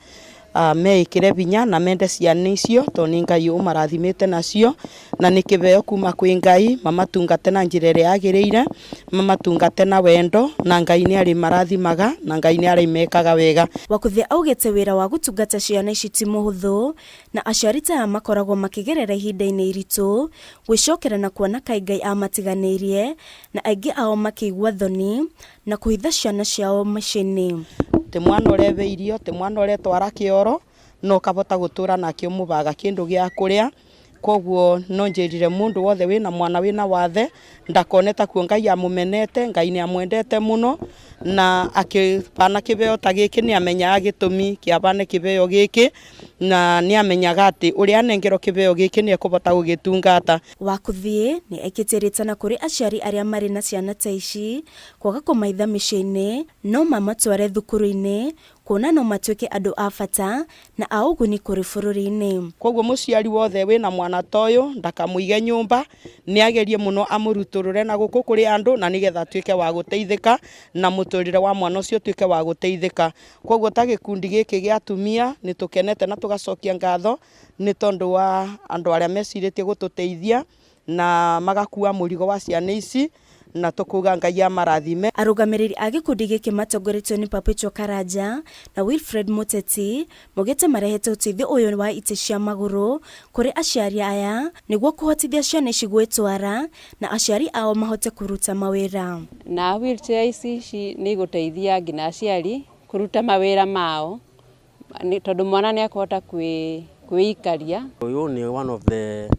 meikire binya na mende ciana icio to nĩ Ngai ũmarathimĩte nacio na nĩ kĩheo kuma kwĩ Ngai, mamatungate na njĩra ĩrĩa yagĩrĩire, mamatungate na wendo, na Ngai nĩ arĩmarathimaga na Ngai nĩ arĩmekaga wega. Wakũthia augĩte wĩra wa gũtungata ciana ici ti mũhũthũ na aciari ta aya makoragwo makĩgerera ihinda-inĩ iritũ gwĩcokera na kuona kaĩ Ngai amatiganĩirie, na aingĩ ao makĩigua thoni na kũhitha ciana ciao mĩciĩ-inĩ. Ti mwana ũrebe irio, ti mwana ũretwara kĩoro, no ũkabota gũtũra nake ũmũbaga kĩndũ gĩa kũrĩa. Koguo no njĩrire mũndũ wothe wĩna mwana wĩna wathe ndakone ta kuo Ngai amũmenete, Ngai nĩ amwendete mũno, na akĩbana kĩbeo ta gĩkĩ nĩ amenyaga gĩtũmi kĩa bane kĩbeo gĩkĩ, na nĩ amenyaga atĩ ũrĩa anengerwo kĩbeo gĩkĩ nĩ ekũbota gũgĩtungata. Wakũthiĩ nĩ ekĩtie rĩtana kũrĩ aciari arĩa marĩ na ciana ta ici kwaga kũmaitha mĩciĩ-inĩ no mamatware thukuru-inĩ kuona no matuĩke andũ a bata na a ũguni kũrĩ bũrũri-inĩ. Koguo mũciari wothe wĩna mwana ta ũyũ ndakamũige nyũmba, nĩ agerie mũno amũrutũrũre na gũkũ kũrĩ andũ, na nĩgetha atuĩke wa gũteithĩka na mũtũrĩre wa mwana ũcio ũtuĩke wa gũteithĩka. Koguo ta gĩkundi gĩkĩ gĩa atumia nĩ tũkenete na tũgacokia ngatho nĩ tondũ wa andũ arĩa mecirĩtie gũtũteithia na magakua mũrigo wa ciana ici, Na tukuga Ngai amarathime. Arũgamĩrĩri a gĩkundi gĩkĩ matongoretio nĩ Perpetual Karanja na Wilfred Muteti maugĩte marehete ũteithio ũyũ wa itĩ cia magũrũ kũrĩ aciari aya nĩguo kũhotithia ciana ici gwĩtwara na aciari ao mahote kũruta mawĩra. Na wheelchair ici nĩ igũteithia nginya aciari kũruta mawĩra mao tondũ mwana nĩ akũhota kwĩikaria. Ũyũ nĩ one of the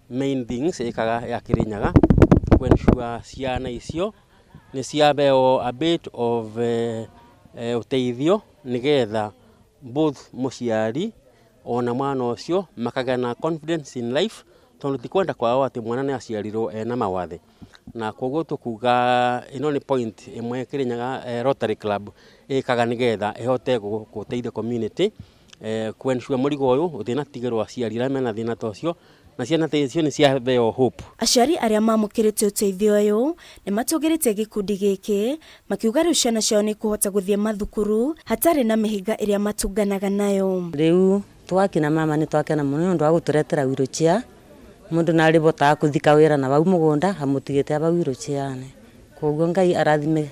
main things ĩkaga ya Kirinyaga ku ensure ciana icio nĩ ciabeo a bit of ũteithio nĩgetha both mũciari ona mwana ũcio makagĩa na confidence in life, tondũ ti kwenda kwao atĩ mwana nĩ aciarirwo ena mawathe. Na koguo tũkuga ĩno nĩ point ĩmwe Kirinyaga Rotary Club ĩkaga nĩgetha ĩhote gũteithia community ku ensure mũrigo ũyũ ũtinatigĩrwo aciari arĩa mena thĩna ta ũcio, na ciana ta icio nĩ ciaheo hope. Aciari arĩa mamũkĩrĩte ũteithio ũyũ nĩ matũgĩrĩtie gĩkundi gĩkĩ makiuga rĩu ciana ciao nĩ ikũhota gũthiĩ mathukuru hatarĩ na mĩhĩnga ĩrĩa matũnganaga nayo. Rĩu twakina mama nĩ twakena mũno nĩ ũndũ wa gũtũretera wheelchair. Mũndũ nĩ kuthika wĩra na vau mũgũnda amũtigĩte aba wheelchair. Koguo Ngai arathime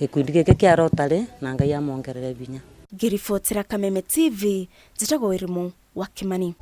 gĩkundi gĩkĩ kĩa Rotary na Ngai amongerere binya. Ngĩribotera Kameme TV, njĩtagwo Wĩrimũ wa Kimani.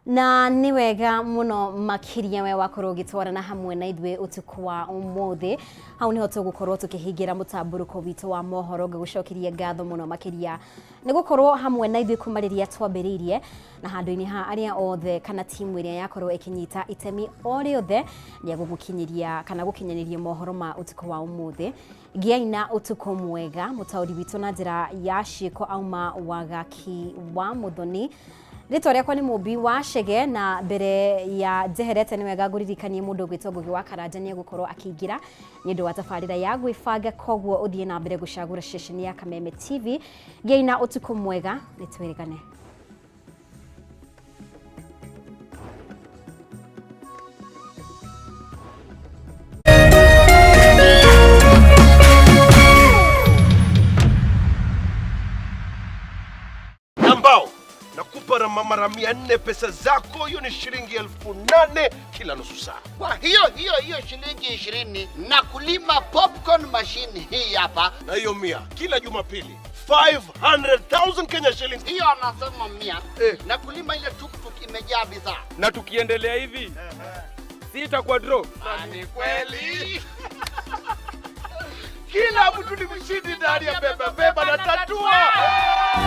Na nĩ wega mũno makĩria we wakorwo ũgĩtwarana hamwe na ithuĩ ũtukũ wa ũmũthĩ. Hau nĩho tũgũkorwo tũkĩhingĩra mũtambũrũko witũ wa mohoro. Ngĩgũcokeria ngatho mũno makĩria nĩ gũkorwo hamwe na ithuĩ kuma rĩrĩa twambĩrĩirie, na handũ-inĩ ha arĩa othe kana timu ĩrĩa yakorwo ĩkĩnyita itemi o rĩothe rĩa gũgũkinyĩria kana gũkinyanĩria mohoro ma ũtukũ wa ũmũthĩ. Gĩai na ũtukũ mwega. Mũtaũri witũ na njĩra ya ciĩko auma Wagaki wa Mũthoni. Rĩtwa rĩakwa nĩ Mũmbi wa Chege, na mbere ya njeherete nĩ wega ngũririkanie mũndũ ũgwĩtwo Ngugi wa Karanja nĩ egũkorwo akĩingĩra nĩ ũndũ wa tabarĩra ya gwĩbanga, koguo ũthiĩ na mbere gũcagũra ceceni ya Kameme TV. Gĩai na ũtukũ mwega, nĩ twĩrĩgane. Ambao nakupa mara 400 pesa zako, hiyo ni shilingi 8,000 kila nusu saa. Kwa hiyo hiyo hiyo shilingi 20 na kulima popcorn machine hii hapa. Na hiyo 100 kila Jumapili 500,000 Kenya shillings. Hiyo anasema 100 na kulima ile tuktuk imejaa bidhaa. Na tukiendelea hivi sitakuwa draw. Ni kweli. Kila mtu ni mshindi ndani ya Beba Beba na Tatua.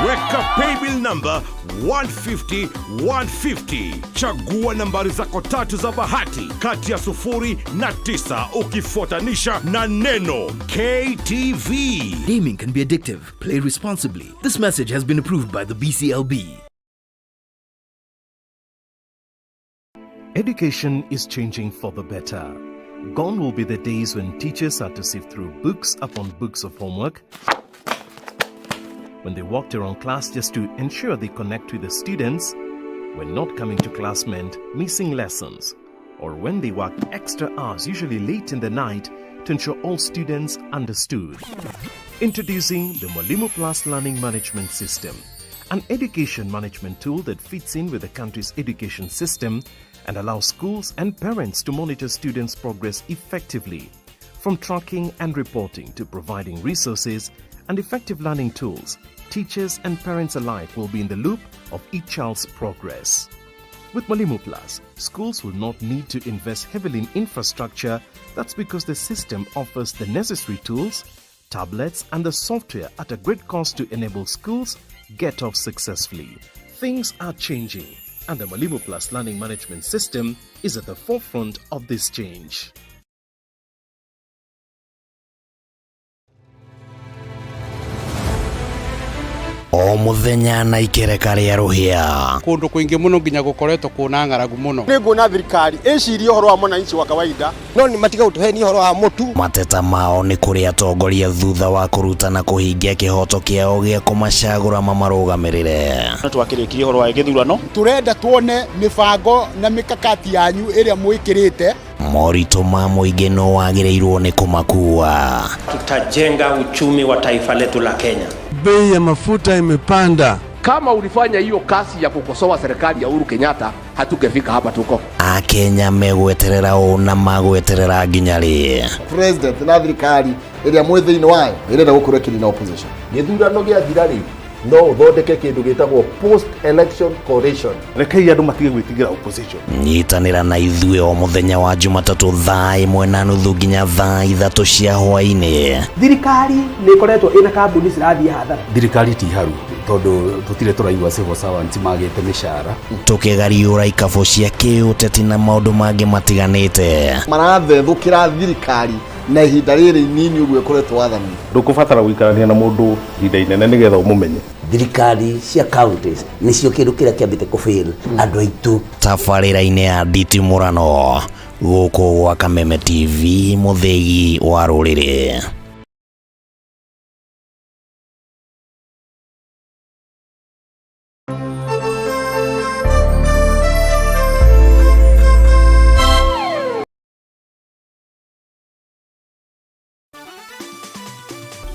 Weka paybill number 150 150. Chagua nambari zako tatu za bahati kati ya 0 na 9 ukifuatanisha na neno KTV. Gaming can be addictive. Play responsibly. This message has been approved by the BCLB. Education is changing for the better. Gone will be the days when teachers had to sift through books upon books of homework, when they walked around class just to ensure they connect with the students, when not coming to class meant missing lessons, or when they worked extra hours, usually late in the night, to ensure all students understood. Introducing the Mwalimu Plus Learning Management System, an education management tool that fits in with the country's education system and allows schools and parents to monitor students' progress effectively. From tracking and reporting to providing resources and effective learning tools, teachers and parents alike will be in the loop of each child's progress. With Mwalimu Plus, schools will not need to invest heavily in infrastructure. That's because the system offers the necessary tools, tablets, and the software at a great cost to enable schools get off successfully. Things are changing, and the Mwalimu Plus Learning Management System is at the forefront of this change. O muthenya na ikereka rĩa rũhĩa. Kũndũ kũingĩ mũno nginya gũkoretwo kũna ng'aragu mũno. Nĩ nguona thirikari ĩcirie ũhoro wa mwananchi wa kawaida, no nĩ matiga gũtũhenia ũhoro wa mũtu. Mateta mao nĩ kũrĩ atongoria thutha wa kũruta na kũhingia kĩhoto kĩao gĩa kũmacagũra mamarũgamĩrĩre. No twakĩrĩkirie ũhoro wa gĩthurano. Tũrenda tuone mĩbango na mĩkakati yanyu ĩrĩa mwĩkĩrĩte. Moritũ ma mũingĩ no wagĩrĩirwo nĩ kũmakua. Tutajenga uchumi wa taifa letu la Kenya. Bei ya mafuta imepanda. Kama ulifanya hiyo kazi ya kukosoa serikali ya Uhuru Kenyatta, hatungefika hapa tuko. Akenya megweterera ũ na magweterera nginya rĩ? President na thirikari ĩrĩa mwĩ thĩinĩ wayo ĩrenda gũkorwo ĩkĩnina opposition. Gĩthurano gĩathira rĩ, no ũthondeke kĩndũ gĩtagwo post election coalition. Rekei andũ matige gwĩtigĩra opposition. Nyitanĩra na ithuĩ o mũthenya wa Jumatatũ thaa 1:30 nginya thaa 3 cia hwaĩ-inĩ. Thirikari nĩ ĩkoretwo ĩna kambuni cirathiĩ hathara. Thirikari ti haru tondũ tũtirĩ tũraigua civil servants magĩte mĩcara. Tũkĩgariũra ikabũ cia kĩũteti na maũndũ mangĩ matiganĩte. Marathethũkĩra thirikari na ihinda rĩrĩ inini ũguo ĩkoretwo wathani. Ndũkũbatara gũikarania na mũndũ ihinda inene nĩgetha ũmũmenye. Thirikari cia counties nĩcio kĩndũ kĩrĩa kĩambĩte kũfail andũ aitũ. Tabarĩra-inĩ ya nditimũrano gũkũ gwa Kameme TV, mũthĩgi wa rũrĩrĩ.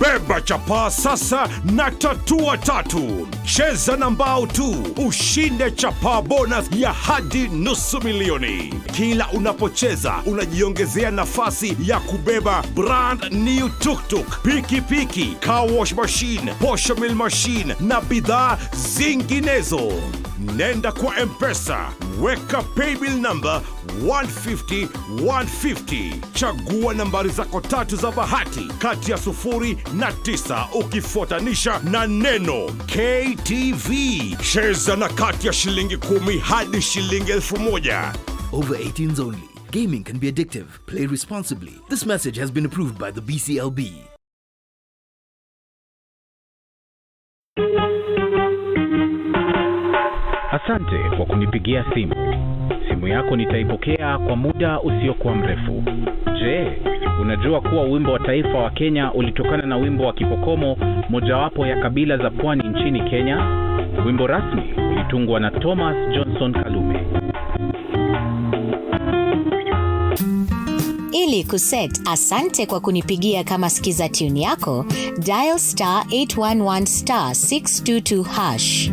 Beba chapaa sasa na tatua tatu. Cheza na mbao tu ushinde chapaa bonus ya hadi 500,000. Kila unapocheza unajiongezea nafasi ya kubeba brand new tuktuk, pikipiki, car wash machine, posho mill machine na bidhaa zinginezo. Nenda kwa M-Pesa, weka paybill number 150 150. Chagua nambari zako tatu za bahati kati ya 0 na 9 ukifuatanisha na neno KTV. Cheza na kati ya shilingi 10 hadi shilingi 1,000. Over 18s only. Gaming can be addictive. Play responsibly. This message has been approved by the BCLB. Asante kwa kunipigia simu. Simu yako nitaipokea kwa muda usiokuwa mrefu. Je, unajua kuwa wimbo wa taifa wa Kenya ulitokana na wimbo wa Kipokomo, mojawapo ya kabila za pwani nchini Kenya? Wimbo rasmi ulitungwa na Thomas Johnson Kalume. Ili kuset asante kwa kunipigia kama skiza tune yako, dial star 811 star 622 hash.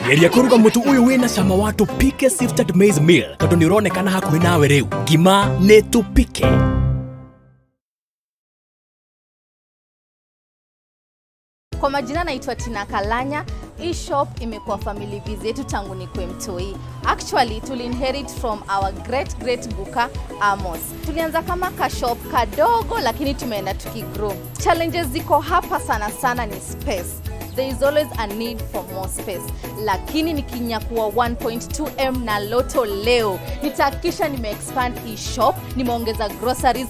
Geria kũruga mũtu ũyũ wĩna cama wa Tupike Sifted Maize Meal tondũ nĩ ũronekana hakuhĩ nawe rĩu. Ngima nĩ Tupike. Kwa majina naitwa Tina Kalanya. Hii shop imekuwa family biz yetu tangu nikuwe mtoi. Actually, tuli inherit from our great great guka Amos. Tulianza kama ka shop kadogo, lakini tumeenda tukigrow. Challenges ziko hapa sana sana ni space. There is always a need for more space. Lakini nikinyakua 1.2M na Lotto leo, nitahakikisha nimeexpand hii shop, nimeongeza groceries.